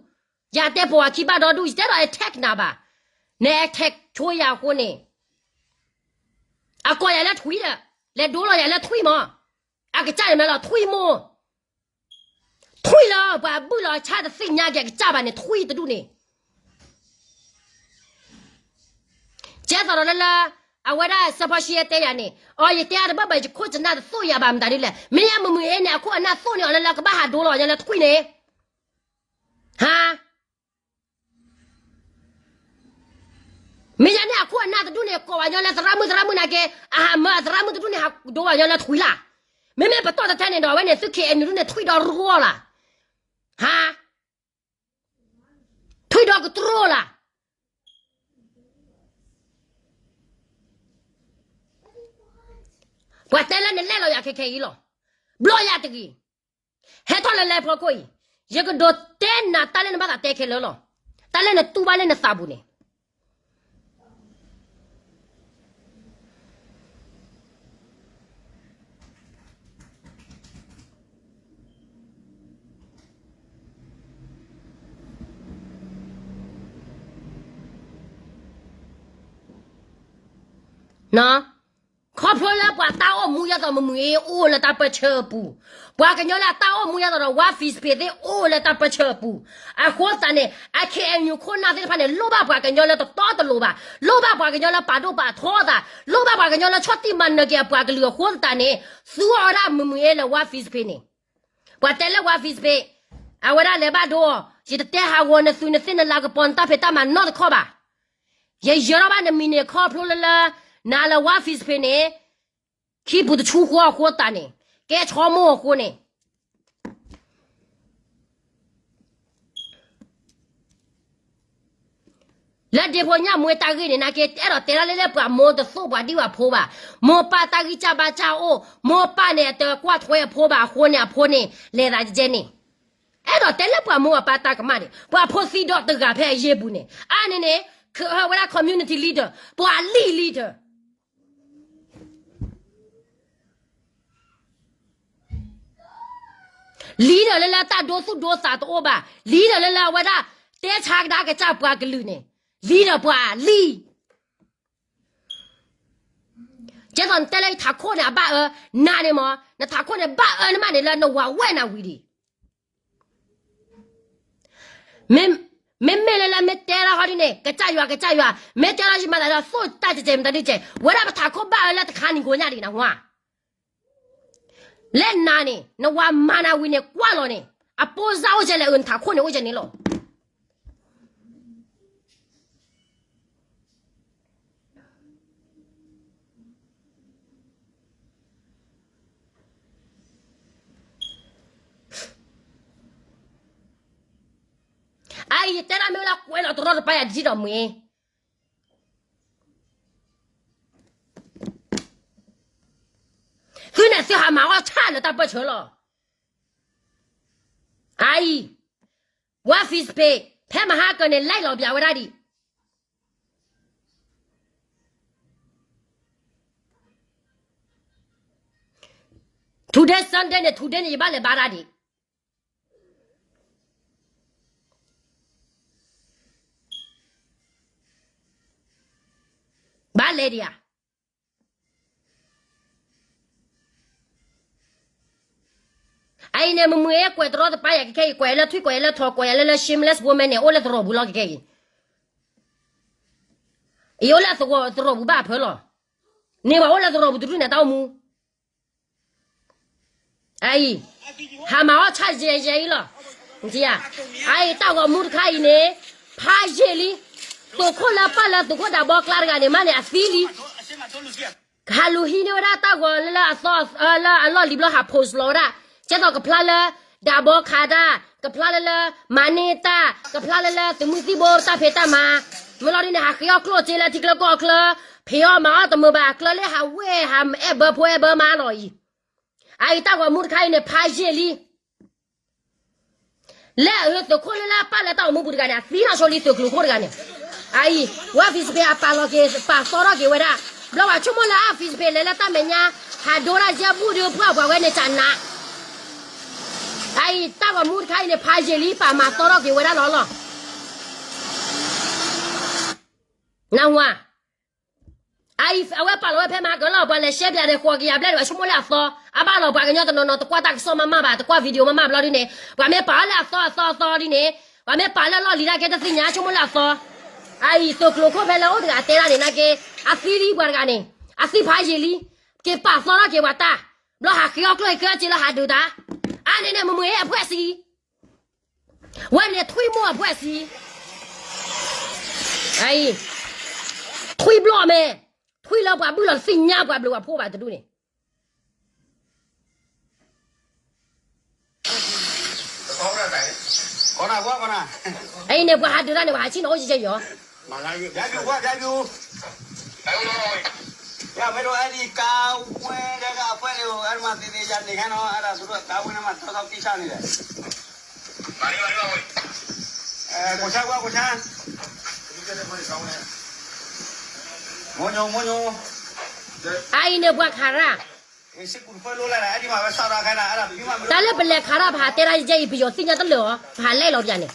ယဟးတဲပိာ်အခံဘၣ်ဒီဒူၣ်, ယတဲဒီး attack နၤဘၣ်, န attack ဆိယၤအဃိန့ၣ်, အကိးယၤလၢထွံၣ်ဒီး, လဲၤဒိလီၤယၤလၢထွံၣ်မး, အကစၢ်န့ၣ်မ့ၢ်လီၤထွံၣ်မိၢ် ထွံၣ်လၢပှၤဘုၣ်လီၤဆၣ်တသ့ၣ်ညါက့ၤအကစၢ်ဘၣ်န့ၣ် ထွံၣ်တဒူၣ်န့ၣ်, ကဲသိးဒီးလၢလၢ, အဝဲဒၣ်စီၤဖီၡံတဲယၤန့ၣ်, အီ ယတဲအါတဘၣ်ဘၣ် ယခိၣ်ယနၢ်တသိၣ်ယၤဘၣ်မတၤဒ်လဲၣ်, မ့ၢ်ယဲမုာ်မုာ်အ့န့ၣ် အခိၣ်အနၢ်သိၣ်န့ၢ်အီၤလၢလၢကဘၣ်ဟးဒိလီၤယၤလၢထွံၣ်န့ၣ်, ဟါ မ့ၢ်ယၤန့ၣ်အခိၣ်အနၢ်တဒူၣ်န့ၣ် ကိးပှၤကညီလၢသရၣ်မုၣ်သရၣ်မုၣ်နာ်က့, အဟးမၢအသရၣ်မုၣ်တဒူၣ်န့ၣ် ဟးဒိပှၤကညီလၢထွံၣ်လၢ်, မ့မ့ၢ်ပတီၢ်တထဲန့ၣ်ဒီး အဝဲန့ၣ်သု ခ့ၣ်အဲၣ်ယူၣ် ဒူၣ်န့ၣ် ထွံၣ်ဒီးရိလၢ်, ဟါ, ထွံၣ်ဒီးကတြိလၢ် ပှၤတဲလၢနလဲၢ်လီၤယၤခဲခဲအံၤလီၤ, ဘျီယၤတဂ့ၤ, ဟဲထီၣ်လၢလဲၤဖီခိၣ်အံၤ, ယကဒိးတဲနၤတၢ်လၢနဘၣ်သးတဲခဲလၢာ်လီၤ, တၢ်လၢနတူၢ်ဘၣ်လၢနသးပူၤန့ၣ် ခီဖျိလၢပှၤတၢ်အိၣ်မူယဲသိးမုာ်မုာ်အ့အိၣ်လၢတၢ်ပၢဆှၢအပူၤ, ပှၤကညီလၢအတၢ်အိၣ်မူယဲသိးဒီး Wafis ဖဲသ့ၣ်အိၣ်လၢတၢ်ပၢဆှၢအပူၤ, အဃိသတးန့ၣ် အ ခ့ၣ်အဲၣ်ယူၣ် ခိၣ်နၢ်သ့ၣ်တဖၣ်န့ၣ် လိၣ်ဘၣ်ပှၤကညီလၢတတီတလိၤဘၣ်, လိၣ်ဘၣ်ပှၤကညီလၢပာ်ဒိၣ်ပာ်ထီသး, လိၣ်ဘၣ်ပှၤကညီလၢဆီၣ်တံၢ်မၤနၢၤက့ၤအပှၤကလုာ်အဃိသတးန့ၣ်, သူအီၤဝဲဒၣ်မုာ်မုာ်အ့လၢ Wafis ဖဲန့ၣ်, ပှၤတဲလၢ Wafis ဖဲ, အဝဲဒၣ်လဲၤဘၣ်ဒိအီၤ, ယတတဲဟးဂီၤနသုးနသ့ၣ်နလၤကပီၤနတၢ်ဖံးတၢ်မၤနီတခီဘၣ်, ယယၢၤထီၣ်ဘၣ်နမံၤန့ၣ် ခီဖျိလၢလၢ နၤလၢ War Face Page န့ၣ် ခံပူၤတဆူဃီအဃိသတးန့ၣ် ကဲဆီမိၢ်အဃိန့ၣ် လၢဒ့ဖိညၣ်မွ့တၢ်ဂ့ၢ်န့ၣ် နာ်က့ အဲၣ်ဒိးတဲဒၣ်လၢလၢပှၤမိၢ်တသိၣ်ပှၤဒံၣ်ပှၤဖိဘၣ်. မိၢ်ပၢ်တၢ်ဂံၢ်စၢ်ဘါစၢ်အိၣ်, မိၢ်ပၢ်န့ၣ် အတကွၢ်ထွဲအဖိဘၣ်အဃိန့ၣ် အဖိန့ၣ် လဲၤသးကဲန့ၣ် အဲၣ်ဒိးတဲလၢပှၤမိၢ်ပၢ်တၢ်ကမၣ်န့ၣ် ပှၤဖိသံဒီးတဂၤဖဲအယ့ၢ်ပူၤန့ၣ် အါန့ၣ်န့ၣ် ဝဲဒၣ် community leader ပှၤလံၢ် leader leader လၢလၢတၢ်ဒိသူၣ်ဒိသးတအိၣ်ဘၣ်, leader လၢလၢအဝဲဒၣ် တဲဆါကဒါကစၢ်ပှၤကလုာ်န့ၣ် leader ပှၤလံၢ် ကဲသိးနတဲလၢယထးခိၣ်န့ၣ် အဘၣ်အၢ, နၤန့ၣ်မ့ၢ် နထးခိၣ်န့ၣ် ဘၣ်အၢနမးန့ၣ်လၢနဝၤဝဲၢ်နၤဝံၤဒံး မ့မ့ၢ်လၢလၢမ့ၢ်တဲဒၣ်ဟီဒ်န့ၣ် ကစၢ်ယွၤ ကစၢ်ယွၤ မ့ၢ်တဲဒၣ်ယမၤသးဒီးသိၣ်တၢ်ကဲကဲမတၤဒ်ကဲ ဝဲဒၣ်ပထးခိၣ်ဘၣ်အၢလၢတခါနံၤကိညၣ်ဒံးနဟါ လၢနၤန့ၣ် နဝၤမၤနၤဝံၤန့ၣ် ကွၢ်လီၤန့ၣ် အပိစၢ်အိၣ်ကဲလဲၣ်အၢ နထးခိၣ်န့ၣ်အိၣ်ကဲန့ၣ်လီၤ. အအံၤ ယတဲဒၣ်မ့ၢ်ဝဲဒၣ်ကွဲးလီၤတရီတပါယၤတထံၣ်ဒီးမှံ သုန့ၣ်သုဟးမၤအီၣ်ဆၣ်လၢတၢ်ပၢၢ်ဆၢလီၤ. အအံၤ War Face Page ဖဲမဟါကၢန့ၣ် လဲလီၤပျးဝဲဒၣ်ဒံး Today Sunday န့ၣ် today န့ၣ် ယဘၣ်လဲၤဘါတၢ်ဒံး ဘၣ်လဲၤဒံးဧါ. အအံၤန့ၣ် မမှံၤကွဲးတရီတပါယၤကခဲအံၤ ကွဲးလၢထွံၣ် ကွဲးလၢထီ ကွဲးလၢလၢ shameless woman န့ၣ် အိၣ်လၢသရိာ်ပူၤလီၤကခဲအံၤ အံၤအိၣ်လၢသရိာ်ပူၤတဒူၣ်န့ၣ် တၢ်အိၣ်မူ န့ၢ်ပှၤအိၣ်လၢသရိာ်ပူၤတဒူၣ်န့ၣ် တၢ်အိၣ်မူ အအံၤ ဟးမၤအီၣ်ဆၣ်ယဲယဲအံၤလီၤ. အအံၤတၢ်ဂီၤမူတခါအံၤန့ၣ် ဖးယံာ်လံ သုးခိၣ်လၢပာ်လၢသုးခိၣ်ဒးဘီကျါတဂၤန့ၣ် မးန့ၣ်အသံလံ ကဟးလူၤဟံးန့ၢ်ဝဲဒၣ်တၢ်ဂီၤလၢလၢအသီ လၢအလီၢ်လံၤဘျီဟး post လီၤဝဲဒၣ် ကဲသိးကဖျါလၢ ဒးဘီခးတၢ် ကဖျါလၢလၢ မၤန့ၢ်တၢ် ကဖျါလၢလၢ သုးမုၢ်သံၣ်ဘိတၢ်ဖံးတၢ်မၤ မ့ၢ်လီၤဒ်န့ၣ် ဟးဃ့အီၣ်ကျိၣ်စ့လၢထံကျၢကီၢ်ချၢ ဖံးအီၣ်မၤအီၣ်တမုာ်ဘၣ် ကျၢလၢဟးဝဲ ဟးအဲၣ်ဘၢဖိအဲၣ်ဘၢမါလီၤအံၤ အအံၤတၢ်ဂီၤမူတခါအံၤန့ၣ် ဖးယံာ်လံ လၢအသုးခိၣ်လၢလၢပာ်လၢတၢ်ဂီၤမူပူၤတဂၤန့ၣ် အသံနီၣ်ဆိလံသုးကျိၤခိၣ်တဂၤန့ၣ် အအံၤ War Face Page အပာ်လီၤက့ၤ ပာ်သီထီၣ်က့ၤဝဲဒၣ် ဘျီပှၤဆိကမိၣ်လၢ War Face Page လဲၤလၢတၢ်မဲာ်ညါ ဟးဒိတၢ်ယဲၢ်ဘူၣ်ဒုးပှၢ်ပှၤဝဲန့ၣ်ကနး အအံၤတၢ်ဂီၤမူတခါအံၤန့ၣ် ဖးယံာ်လံ ပာ်မၤသီထီၣ်က့ၤဝဲဒၣ်လီၤလီၤ နၢ်ဟူဧါ အအံၤ အဝဲပာ်လီၤဝဲဖဲမဟါကၢလီၤ ပှၤလဲၤရှဲပၠးဒီး ဃိးကယၤဘျဲၣ်ဒီး ပှၤဆိကမိၣ်လၢအသီ အဘၣ်လီၤပှၤကညီတနီၤနီၤ တကွၢ်တၢ်ကစီၣ်မးမးဘၣ် တကွၢ် video မးမးဘျီဒ်န့ၣ် ပှၤမ့ၢ်ပာ်အီၤလၢအသီအသီအသီဒ်န့ၣ် ပှၤမ့ၢ်ပာ်လၢလီၢ်လံၤတၢ်ကဲတသ့ၣ်ညါ ဆိကမိၣ်လၢအသီ အအံၤ သုးကျိၤခိၣ်ဖဲလၢအိၣ်တဂၤတဲဒၣ်န့ၣ် နာ်က့ အသံလံပှၤတဂၤန့ၣ် အသံဖးယံာ်လံ က့ၤပာ်သီထီၣ်က့ၤပှၤတၢ် ဘျီဟးဃ့အီၣ်ကျိၣ်အံၤဃ့အီၣ်စ့လၢဟးဒုးတၢ် အါန့ၣ်န့ၣ် မ့ၢ်မ့ၢ်ဟဲအဖှဲၣ်ဆံ ဝဲန့ၣ်ထွံၣ်မိၢ်အဖှဲၣ်ဆံ ထွံၣ်ဘျီၣ်မဲာ် ထွံၣ်လၢပှၤဘုၣ်လီၤတသ့ၣ်ညါပှၤဘျုးပှၤဖှိၣ်ဘၣ်တဒူၣ်န့ၣ် အံၤန့ၣ် ပှၤဟးဒုးတၢ်န့ၣ် ပှၤဟးဆံၣ်နီၤအိၣ်ကဲကဲအံၤ အအံၤန့ၣ်ပှၤခးရၣ် တၢ်လၢပလဲၤခးရၣ် ပဟးတဲဒၣ်ယဲအံၤ ပယီၤသ့ၣ်ညါတလၢာ်အီၤ ပဟးလဲလီၤပယၤန့ၣ်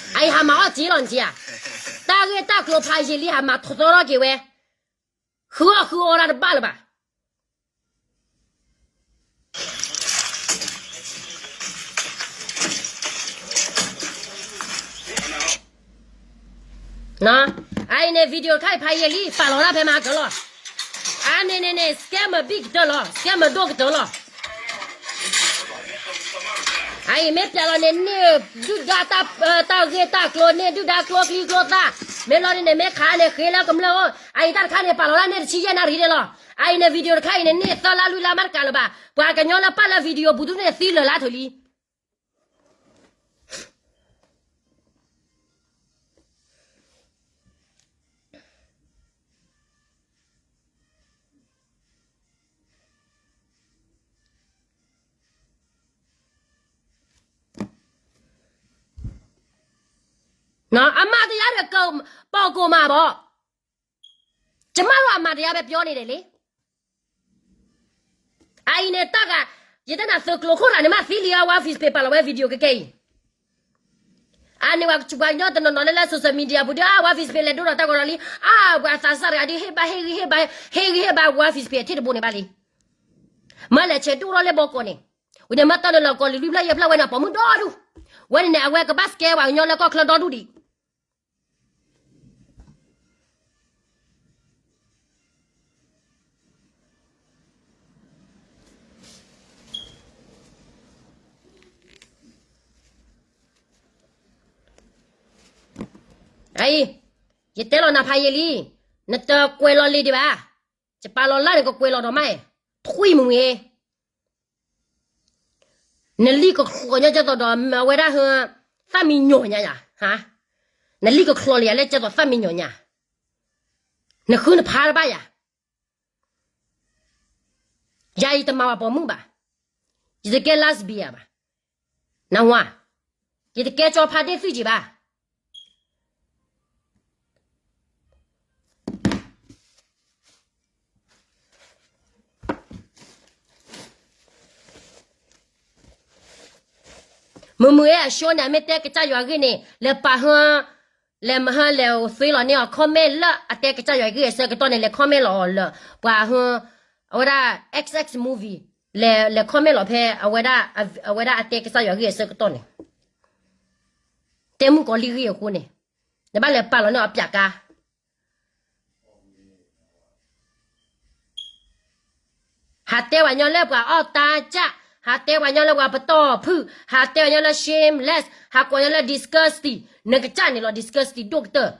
အအံၤဟးမၤအီၣ်စ့လီၤနစ့ဧါ တၢ်ဂ့ၢ်တၢ်ကျိၤဖးယံာ်လံ ဟးမၤထီသီထီၣ်က့ၤဝဲ ဃုအီၣ်ဃုအီတၢ်တဘၣ်လၢၤဘၣ် အအံၤန့ၣ် video တခါအံၤဖးယံာ်လံ ပာ်လီၤဒၣ်ဖဲမဟါကၢလီၤ အါန့ၣ်န့ၣ်န့ၣ် scammer ဘံၣ်ကတၢၢ်လီၤ scammer ဒိၣ်ကတၢၢ်လီၤ အအံၤမ့ၢ်ပျဲလီၤန့ၣ်န့ၢ်ဒုၣ်ဒါတၢ်ဂ့ၢ်တၢ်ကျိၤန့ၢ်ဒုၣ်ဒါကျိချံကျိသၣ်, မ့ၢ်လီၤန့ၣ်န့ၣ်မ့ၢ်ခးန့ၣ်ဃ့လၢကမျၢၢ်အိၣ်, အအံၤတၢ်တခါန့ၣ် ပာ်လီၤလၢန့ၢ်တဆံယဲၢ်နၣ်ရံၣ်န့ၣ်လီၤ. အအံၤန့ၣ် video တခါအံၤန့ၣ်န့ၢ်သၢလါလွံၢ်လါမးတကးလၢၤဘၣ်, ပှၤကညီလၢပာ်လၢ video ပူၤဒုန့ၣ်သံလၢာ်လၢထၢၣ်လံ အမၤတယါဒီး ပီၢ်ကိၢ်မးဘၣ်, ကမၣ်လီၤအမၤတယါပဲပျီန့ၣ်ဒဲးလံ. အအံၤန့ၣ်တၢ်ဂၤ, ယတဲနၤသုးကျိၤခိၣ်ရၤန့ၣ်မးသံလံအဝဲ Facebook ပာ်လီၤဝဲ video ကကဲအံၤ, အန့ၣ်ပှၤကညီတနီၤနီၤလၢလၢ social media ပူၤဒီး အဝဲ Facebook လဲၤဒိၣ်ဒီးတၢ်ဂီၤဒီးလံ, အပှၤသးစၢ်တဂၤဒ်ဟ့ၣ်ဘၣ်ဟ့ၣ်ဂံၢ်ဟ့ၣ်ဘါ, ဟ့ၣ်ဂံၢ်ဟ့ၣ်ဘါဝဲ Facebook ထံၣ်တဘိန့ၣ်ဘၣ်လံ, မ့ၢ်လဲၤဆဲးဒိၣ်ထီၣ်လၢဘီကီးန့ၣ်, ဝံၤန့ၣ်မ့ၢ်တၢ်လၢလီၤကီၢ်လံၤလွံၢ်ဖျၢၣ်ယဲၢ်ဖျၢၣ်ဝဲန့ၣ် ပိာ်မုၣ်ဒီဒူၣ်, ဝဲန့ၣ်န့ၣ် အဝဲကဘၣ်စကဲပှၤကညီလၢကီၢ်ချၢဒီဒူၣ်ဒံး အံၤ, ယတဲလီၤနၤဖးယံာ်လံ, နတကွဲးလီၤလံၤဒံးဘၣ်, ယပာ်လီၤလၢနကကွဲးလီၤဒီးမး, ထွံၣ်မုၢ်မုၢ်အံၤ နလံၣ်ကချီညီကဲသိးဒီးအဝဲဒၣ်ဟၢ သၣ်မံညီၣ်ညါယၤ, နလံၣ်ကချီလံယၤလၢကဲသိးသၣ်မံညီၣ်ညါ, နဃုနဖးတဘၣ်ယၤ, ယၤအံၤတမၤဘၣ်ပိာ်မုၣ်ဘၣ်, ယတကဲ lesbian ဘၣ်, နဝါ, ယတကဲကၠီဖါဒ့ၣ်သွံၣ်ကံၤဘၣ် မုၢ်မုၢ်အ့ အ show န့ၣ် အမ့ၢ်တဲကစၢ်ယွၤဂ့ၢ်န့ၣ် လဲၤပာ်ဟၢ လဲၤမဟၢလဲၤအိၣ်သ့လီၤန့ၢ်အီၤ comment လၢအတဲကစၢ်ယွၤဂ့ၢ်အဆၢကတီၢ်န့ၣ် လဲၤ comment လီၤအီၤလၢ ပှၤဟၢ အဝဲဒၣ် X X movie လဲၤ လဲၤ comment လီၤဖဲ အဝဲဒၣ် အဝဲဒၣ်အတဲကစၢ်ယွၤဂ့ၢ်အဆၢကတီၢ်န့ၣ် တဲမုၣ်ကီၤလံၢ်ဂ့ၢ်အဃိန့ၣ် နဘၣ်လဲၤပာ်လီၤန့ၢ်အီၤပၠးကါ ဟးတဲပှၤကညီလၢပှၤအီၣ်တၢ်ကၢ်, ဟးတဲပှၤကညီလၢပှၤပတီၢ်ဖုၣ်, ဟးတဲပှၤကညီလၢ shameless, ဟးကိးညီလၢ disgusting, နကစၢ်န့ၣ်လီၤ disgusting ဒိၣ်ကတၢၢ်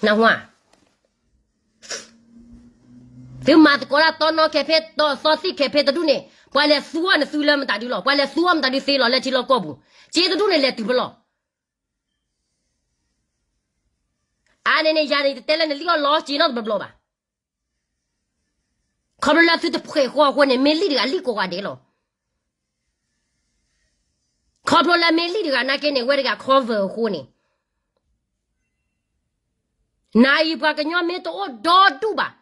နဝါ, သုမၤသကိးတၢ်တီနီၣ်ခဲဖဲတီသံခဲဖဲတဒူၣ်န့ၣ် ပှၤလဲၤသူအီၤနသူလၢမတၤဒုလီၤ. ပှၤလဲၤသူအီၤမတၤဒုသ့လီၤ လၢထံလီၢ်ကီၢ်ပူၤ. စ့တဒူၣ်န့ၣ်လဲၤတုၤဖဲလီၤ. အါန့ၣ်န့ၣ် ယၤန့ၣ်တတဲလၢနလံၣ်အီၣ်လီၤစ့နီတဘျီဘျီဘၣ်. ခီဖျိလၢသုတဖှဲးဃီအဃိန့ၣ် မ့ၢ်လံၣ်တဂၤလံၣ်ကိးဂၤဒဲးလီၤ. ခီဖျိလၢမ့ၢ်လံၣ်တဂၤနာ်က့န့ၣ် ဝဲတဂၤ cover အဃိန့ၣ် နအံၤပှၤကညီမ့ၢ်တအိၣ်ဒီဒူၣ်ဘၣ်,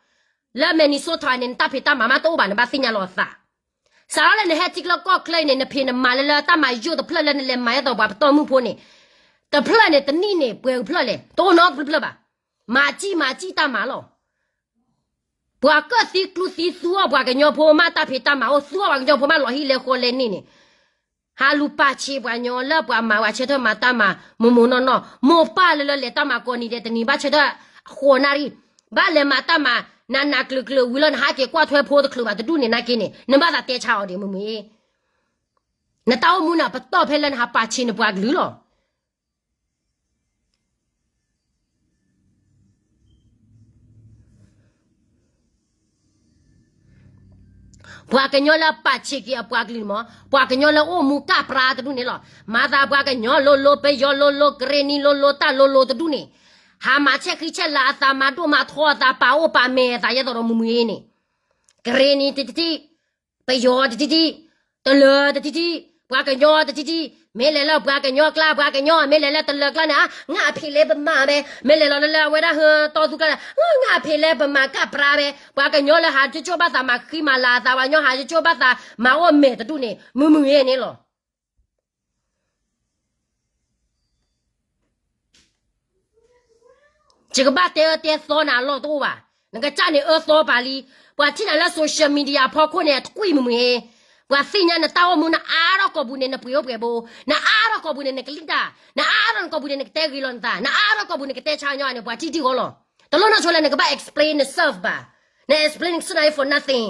လၢ Minnesota န့ၣ် နတၢ်ဖံးတၢ်မၤမးတအိၣ်ဘၣ် နဘၣ်သ့ၣ်ညါလီၤအသး. စးထီၣ်လၢနဟဲထံချၢကီၢ်ချၢအံၤန့ၣ် နဖံးနမၤလၢလၢတၢ်မၤယိၣ်တဖျၢၣ်လၢနလဲၤမၤအသိးပှၤပတီၢ်မုၢ်ဖိန့ၣ်, တဖျၢၣ်န့ၣ် တနံၣ်န့ၣ် ပှဲၤကဖျၢၣ်လဲၣ်, တအိၣ်နီတဖျၢၣ်ဘၣ်. မၤစံၣ်မၤစံၣ်တၢ်မၤလီၤ. ပှၤကၢၣ်သံကျူသံသူအီၤပှၤကညီဖိမး တၢ်ဖံးတၢ်မၤအိၣ် သူအီၤပှၤကညီဖိမး လီၤဟံၣ်လဲၤဃီလဲၤန့ၣ်န့ၣ်, ဟးလူၤပာ်ဆံးပှၤကညီလၢပှၤမၤဝဲဆၢထၢၣ်မၤတၢ်မၤ မိၢ်မိၢ်နီၢ်နီၢ်, မိၢ်ပၢ်လၢလၢလဲၤတၢ်မၤကိးနံၤဒဲး တနံၤဘၣ်ဆၢထၢၣ်ဃိးနၣ်ရံၣ်, ဘၣ်လဲၤမၤတၢ်မၤ နးနးကျၢၤကျၢၤဝံၤလီၤ နဟးက့ၤကွၢ်ထွဲဖိတချုးဘၣ်တဒူၣ်န့ၣ်နာ်က့န့ၣ် နဘၣ်သးတဲဆါအီၤဒံးမုၢ်မုၢ်အ့ နတၢ်အိၣ်မူန့ၣ် ပတီၢ်ဖဲလၢနဟးပာ်ဆံးနပှၤကလုာ်လီၤ. ပှၤကညီလၢပာ်ဆံးက့ၤအပှၤကလုာ်မး ပှၤကညီလၢအိၣ်မူကၢ်ပြါတဒူၣ်န့ၣ်လီၤ. မၤသးပှၤကညီလိၤလိၤ ပယီၤလိၤလိၤ ကရ့ၣ်နံၤလိၤလိၤ တၢ်လိၤလိၤတဒူၣ်န့ၣ် ဟးမၤဆဲးဃံဆဲးလၤအသး မၤဒိၣ်မၤထီအသး ပာ်အိၣ်ပာ်မဲာ်အသး ယဲသိးဒီးမုၢ်မုၢ်အ့န့ၣ် ကရ့ၣ်နံၤတထံၣ် ပယီၤတထံၣ်ထံၣ်, တလၢၤတထံၣ်ထံၣ်, ပှၤကညီတထံၣ်ထံၣ်, မ့ၢ်လဲၤလၢပှၤကညီကျါ ပှၤကညီ, မ့ၢ်လဲၤလၢတလၢၤကျါန့ၣ် အါ ငါအဖံးလဲပမၤဘဲ, မ့ၢ်လဲၤလီၤလၢလၢအဝဲဒၣ်ဟၢတီသူကျါန့ၣ် ငါအဖံးလဲပမၤကၢ်ပြါဘဲ, ပှၤကညီလၢဟးကၠိကၠိဘၣ်သးမၤဃံမၤလၤအသး ပှၤကညီဟးကၠိကၠိဘၣ်သးမၤအိၣ်မဲာ်တဒူၣ်န့ၣ် မုၢ်မုၢ်အ့န့ၣ်လီၤ. ယကဘၣ်တဲအၢတဲသီနၤအလီၢ်တအိၣ်ဘၣ်. နကစၢ်န့ၣ်အၢသီပာ်လံ. ပှၤထံၣ်နၤလၢ social media ဖီခိၣ်န့ၣ် အထွံၣ်မုၢ်မုၢ်အ့, ပှၤသ့ၣ်ညါနတၢ်အိၣ်မူ နအါထီၣ်ကိာ်ပူၤန့ၣ် နပှ့ၤအိၣ်ပှဲၤဘိ, နအါထီၣ်ကိာ်ပူၤန့ၣ် နကလံၣ်တၢ်, နအါထီၣ်ကိာ်ပူၤန့ၣ် နကတဲဂ့ၤလီၤနသး, နအါထီၣ်ကိာ်ပူၤန့ၣ် နကတဲဆါညီန့ၣ် ပှၤထံၣ်တံၢ်ဃီလီၤ. တလိၣ်နီၢ်ဆိလဲၣ် နကဘၣ် explain yourself ဘၣ်. န explain ဆူနၤ for nothing.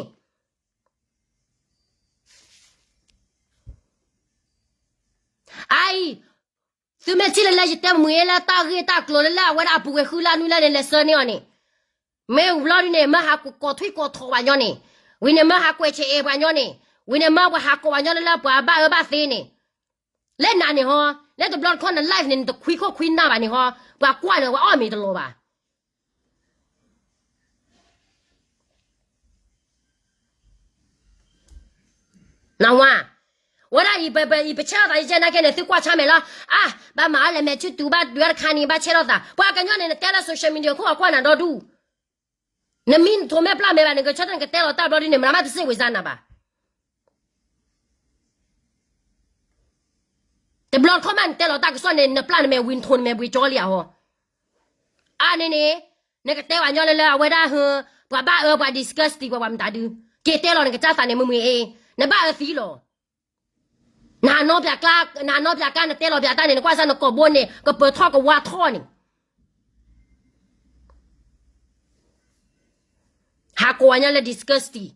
အအံၤ, သုမ့ၢ်ထံၣ်လၢလၢယတဲမုာ်အ့လၢတၢ်ဂ့ၢ်တၢ်ကျိၤလၢလၢအဝဲဒၣ်အပူၤဝဲဃုလၢနွံလၢန့ၣ် လဲၤဆှၢန့ၢ်အီၤန့ၣ်, မ့ၢ်ဝံၤဘျီဒုန့ၣ် မၢဟးကိးထွံၣ်ကိးထိးဘၣ်ညီန့ၣ်, ဝံၤန့ၣ် မၢဟးကွဲးဆဲးအဲၣ်ပှၤညီန့ၣ်, ဝံၤန့ၣ် မၢပှၤဟးကိးဘၣ်ညီလၢလၢပှၤဘၣ်အၢဘၣ်သီန့ၣ်, လၢနၤန့ၣ်ဟီ, လၢတဘျီတခီၣ်န live န့ၣ် နတခွံခိၣ်ခွံနၢ်ဘၣ်န့ၣ်ဟီ, ပှၤကွၢ်န့ၣ် ပှၤအီၣ်မ့ၤတလီၤဘၣ်. နဝါ, ဝဲဒၣ်အံၤ ပဆဲးထီၣ်သးယကဲနာ်က့န့ၣ် သုကွၢ်ဆါမဲာ်လီၤ. အါ, ဘၣ်မၤအီၤလဲၤမဲာ်ထံတူၤ ဘၣ်ဒုးတခါန့ၣ် ဘၣ်ဆဲးထီၣ်သး ပှၤကညီန့ၣ် နတဲလၢ social media ခိၣ်အကွၢ်နၤဒီဒူၣ်, နမံနထိးမဲာ်ပျၢ်မဲာ်ဘၣ် နကဆၢထၢၣ်နကတဲလီၤတၢ်ဘျီဒ်န့ၣ် မၤမးတစ့ၣ် ဝံၤစါနၤဘၣ်. တဘျီတခီၣ်မး နတဲလီၤတၢ်ကစီၣ်န့ၣ် နပျၢ်နမဲာ်ဝံၤ နထိးနမဲာ်ဘှံးကၠီလံဧါဟီ. အါန့ၣ်န့ၣ်, နကတဲဘၣ်ညီလၢလၢအဝဲဒၣ်ဟၢ, ပှၤဘၣ်အၢ ပှၤ disgusting ပှၤ ပှၤမတၤဒု, က့ၤတဲလီၤနကစၢ်သးန့ၣ် မုာ်မုာ်အ့, နဘၣ်အၢသံလီၤ. နဟးနီၢ်ပျၢ်ကျါ, နဟးနီၢ်ပျၢ်ကျါ နတဲလီၤပျၢ်တၢ်န့ၣ် နကွၢ်စၢ်နကိာ်ဘိန့ၣ် ကပၢၤထီၣ်ကဝါထီၣ်န့ၣ်, ဟးကိးဝဲညီလၢ disgusting.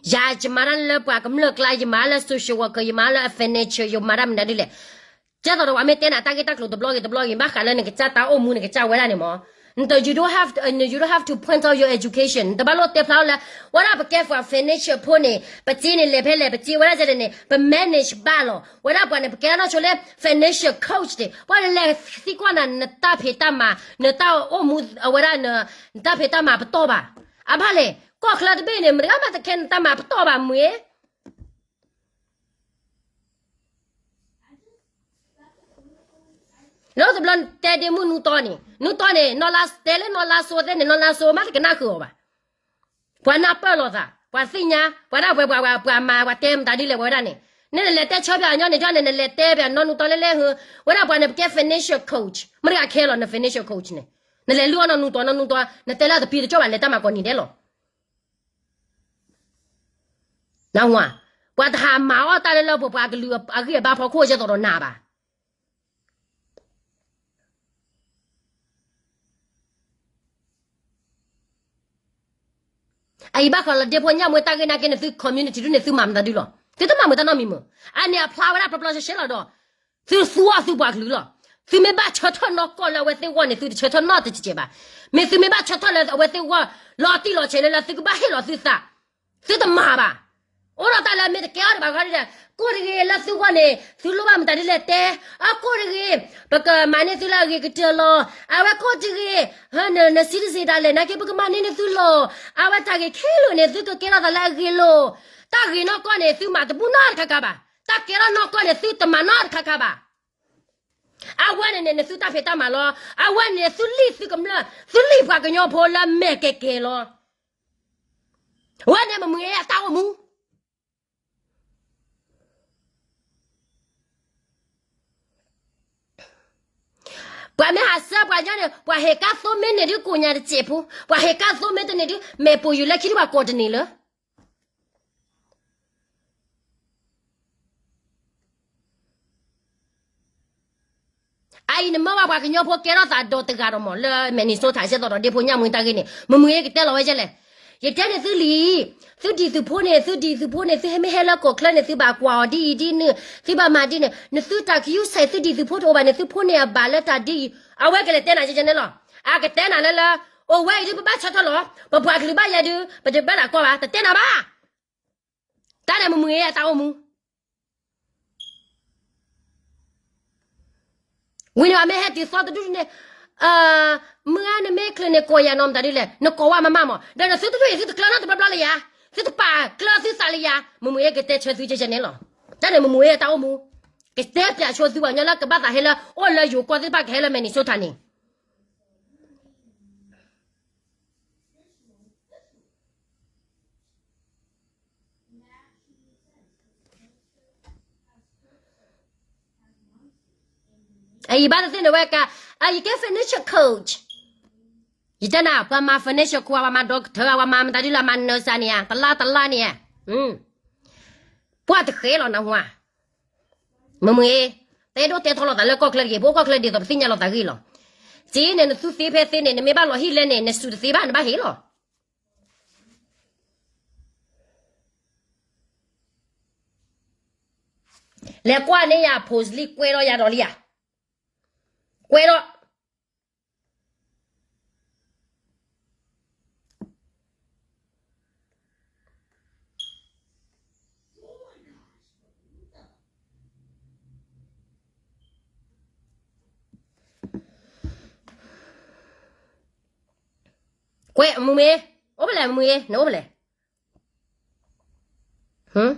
ယၤ ယမၤတၢ်လၢပှၤကမျၢၢ်ကျါ, ယမၤလၢ social worker, ယမၤလၢ financial, ယမၤတၢ်မနုၤဒ်လဲၣ်. ကဲသိးဒီးပှၤမ့ၢ်တဲနၤတၢ်ဂ့ၢ်တၢ်ကျိၤတဘျီဂ့ၤတဘျီဂ့ၤ ဘၣ်ဃးလၢနကစၢ်တၢ်အိၣ်မူ နကစၢ်ဝဲဒၣ်န့ၣ်မၢ်, နတ you don't have, you don't have to point out your education, နတဘၣ်လိၣ်တဲဖျါလၢ ဝဲဒၣ်ပကဲ for financial ဖိန့ၣ် ပစ့န့ၣ် လဲၤဖဲလဲၣ် ပစ့ဝဲဒၣ်န့ၣ် ပ manage ဘၣ်လီၤ. ဝဲဒၣ်ပှၤန့ၣ် ပကဲထီၣ်နီၢ်ဆိလၢ financial coach န့ၣ် ပှၤလဲၤသံကွၢ်နၤ နတၢ်ဖံးတၢ်မၤ နတၢ်အိၣ်မူအဝဲဒၣ် နတၢ်ဖံးတၢ်မၤပတီၢ်ဘၣ်. အဘၣ်လဲၣ်, ကီၢ်ချၢတဘ့ၣ်န့ၣ် မတဂၤမးတခဲနတၢ်မၤပတီၢ်ဘၣ်မ့ၢ် လၢတဘျီတဲဒ့မုၣ်နူတီန့ၣ်, နူတီန့ၣ် နီၢ်လါတဲလၢနီၢ်လါစိသ့ၣ်န့ၣ် နီၢ်လါစိမးတကနၣ်ဃုာ်အီၤဘၣ်. ပှၤနၢ်ပၢၢ်လိာ်သး ပှၤသ့ၣ်ညါ ပှၤဒၣ်ပှဲၤပှၤ ပှၤမၤပှၤတဲမတၤဒ်လဲၣ်ဝဲဒၣ်န့ၣ်, နလဲၤတဲဆၢပၠးညီန့ၣ် ဒ်န့ၣ် နလဲၤတဲပၠးနီၢ်နူတီလၢလဲၣ်ဟၢ, ဝဲဒၣ်ပှၤန့ၣ် ပကဲ financial coach မတဂၤခဲလီၤ န financial coach န့ၣ်, နလဲၤလုၢ်အီၣ်နီၢ်နူတီ နီၢ်နူတီ နတဲလၢတပံတကၠီၣ်ဘၣ် လဲၤတၢ်မၤကိးနံၤဒဲးလီၤ. နဝါ, ပှၤတဟးမၤအီၣ်တၢ်လၢလၢပှၤပှၤကလုာ်အဂံၢ်အဘါဖီခိၣ် ယဲသိးဒီးနၤဘၣ်. အအံၤဘၣ်ဃးလီၤဒ့ဖိညၣ်မွဲတၢ်ဂ့ၢ်နာ်က့န့ၣ် သု community ဒ်န့ၣ် သုမၤမတၤဒုလီၤ. သုတမၤမုာ်တၢ်နီတမံၤမုာ်. အန့ၣ်အဖျါဝဲဒၣ်ပျီပျီရှဲရှဲလီၤဒီး သုသူအီၤသုပှၤကလုာ်လီၤ. သုမ့ၢ်ဘၣ်ဆၢထၢၣ်နီၢ်ကီၢ်လၢအဝဲသ့ၣ်ဂီၢ်န့ၣ် သုတဆၢထၢၣ်နီတစဲးဘၣ်. မ့ၢ်သုမ့ၢ်ဘၣ်ဆၢထၢၣ်လၢအဝဲသ့ၣ်ဂီၢ် လီၤတံၢ်လီၤဆဲးလၢလၢသုကဘၣ်ဟ့ၣ်လီၤသုသး သုတမၤဘၣ်. အိၣ်ဒီးတၢ်လၢမ့ၢ်တကဲအီၤတဘၣ်ဃီဒီး ကိၣ်တဂ့ၤလၢသုဂီၢ်န့ၣ် သုလိၣ်ဘၣ်မတၤဒ်လဲၣ်တဲ, အကိၣ်တဂ့ၤ ပကမၤန့ၢ်သုလၢအဂ့ၤကတၢၢ်လီၤ. အဝဲကိၣ်တဂ့ၤ န န citizen ဒၣ်လဲာ်နာ်က့ ပကမၤန့ၢ်န့ၢ်သုလီၤ. အဝဲတၢ်ဂ့ၤခဲလၢာ်န့ၣ် သုကကဲထီၣ်သးလၢအဂ့ၤလီၤ. တၢ်ဂ့ၤနီၢ်ကီၢ်န့ၣ် သုမၤတဘူၣ်နီတခါခါဘၣ်. တၢ်ကဲထီၣ်နီၢ်ကီၢ်န့ၣ် သုတမၤနီတခါခါဘၣ်. အဝဲန့ၣ်န့ၣ် နသုတၢ်ဖံးတၢ်မၤလီၤ. အဝဲန့ၣ် သုလံၣ်သုကမျၢၢ် သုလံၣ်ပှၤကညီဖိလၢမဲာ်ကဲကဲလီၤ. အဝဲန့ၣ်မ့ၢ်မုၢ်အတၢ်အိၣ်မူ ပှၤမ့ၢ်ဟးဆှၢပှၤညီန့ၣ် ပှၤဟ့ၣ်ကါသိမ့ၢ်န့ၣ်ဒုး ကိးညါတစဲးဖိ, ပှၤဟ့ၣ်ကါသိမ့ၢ်တန့ၢ်ဒုး မဲာ်ပိာ်ယုာ်လၢခံဒုးပှၤကိးတန့ၢ်လၢ အအံၤနမၢဘၣ်ပှၤကညီဖိ ကဲထီၣ်သးဒီးတဂၤဒီးမး လၢ Minnesota စဲသိးဒီးဒ့ဖိညၣ်မွဲတၢ်ဂ့ၢ်န့ၣ် မ့ၢ်မုၢ်အကတဲလီၤဝဲကလဲၣ်. ယတဲန့ၣ်သုလံ, သုဒံးသုဖိန့ၣ် သုဒံးသုဖိန့ၣ် သုဟဲမ့ၢ်ဟဲလၢကီၢ်ချၢန့ၣ် သုဘၣ်ကွၢ်အီၤဒ်အံၤဒ်နုၢ် သုဘၣ်မၤဒ်န့ၣ် နသုတၢ်ကယူၢ်ဆဲးသုဒံးသုဖိတအိၣ်ဘၣ်န့ၣ် သုဖိန့ၣ်အဘၣ်လၢတၢ်ဒ်အံၤ အဝဲကလဲၤတဲနၤကဲကဲန့ၣ်လီၤ. အကတဲနၤလၢလၢ အိၣ်ဝဲအံၤဒုး ပဘၣ်ဆၢထၢၣ်လီၤ. ပပှၤကလုာ်ဘၣ်ယဲဒုး ပတဘၣ်တၢ်ကီဘၣ် တတဲနၤဘၣ်. တၢ်န့ၣ်မ့ၢ်မုၢ်အတၢ်အိၣ်မူ ဝံၤန့ၣ် အမ့ၢ်ဟဲတုၤသီတဒူၣ်န့ၣ် မုၢ်ဂၤနမ့ၢ်ချုးန့ၣ် ကိးယၤနီၢ်မတၤဒ်လဲၣ် နကိးဝဲမးမးမး ဒီးနသုတဒူၣ်အံၤ သုတကျၢၤနီတဘျီဘျီလၢယၤ သုတပာ်ကျၢၤသုသးလၢယၤ မ့ၢ်မုၢ်အကတဲဆၢသုကဲကဲန့ၣ်လီၤ. တၢ်န့ၣ်မ့ၢ်မုၢ်အတၢ်အိၣ်မူ ကတဲပၠးဆိသုပှၤကညီလၢကဘၣ်သးဟဲလၢ အိၣ်လၢယိၤကီၢ်သ့ၣ်တဖၣ်ကဟဲလၢ Minnesota န့ၣ် ယဘၣ်တသ့ၣ်န့ၣ်ဝဲက ယကဲ financial coach, ယတဲနၤ ပှၤမၤ financial coach ပှၤမၤ doctor ပှၤမၤမတၤဒ်လၢမၤ nurse န့ၣ်ဧါ, တလါတလါန့ၣ်ဧါ, ပှၤတဃဲလီၤနဟူဧါ. မုၢ်မုၢ်အ့, တဲဒိၣ်တဲထီလိာ်သးလၢကီၢ်ချၢတဂ့ၤ, ပအိၣ်ကီၢ်ချၢဒ်သိးပသ့ၣ်ညါလိာ်သးဂ့ၢ်လီၤ. စ့န့ၣ် နသူသ့ဖဲသ့န့ၣ် နမ့ၢ်ဘၣ်လီၤဟံၣ်လဲၣ်န့ၣ် နစူၤတသ့ဘၣ် နဘၣ်ဟ့ၣ်လီၤ. လဲၤကွၢ်န့ၢ်ယၤ post လံ ကွဲးဒီးယၤဒီးလံဧါ, ကွဲးဒီး ကွဲးမုၢ်မ့ၢ်, အိၣ်ဖဲလဲၣ်မုၢ်မ့ၢ်, နအိၣ်ဖဲလဲၣ်.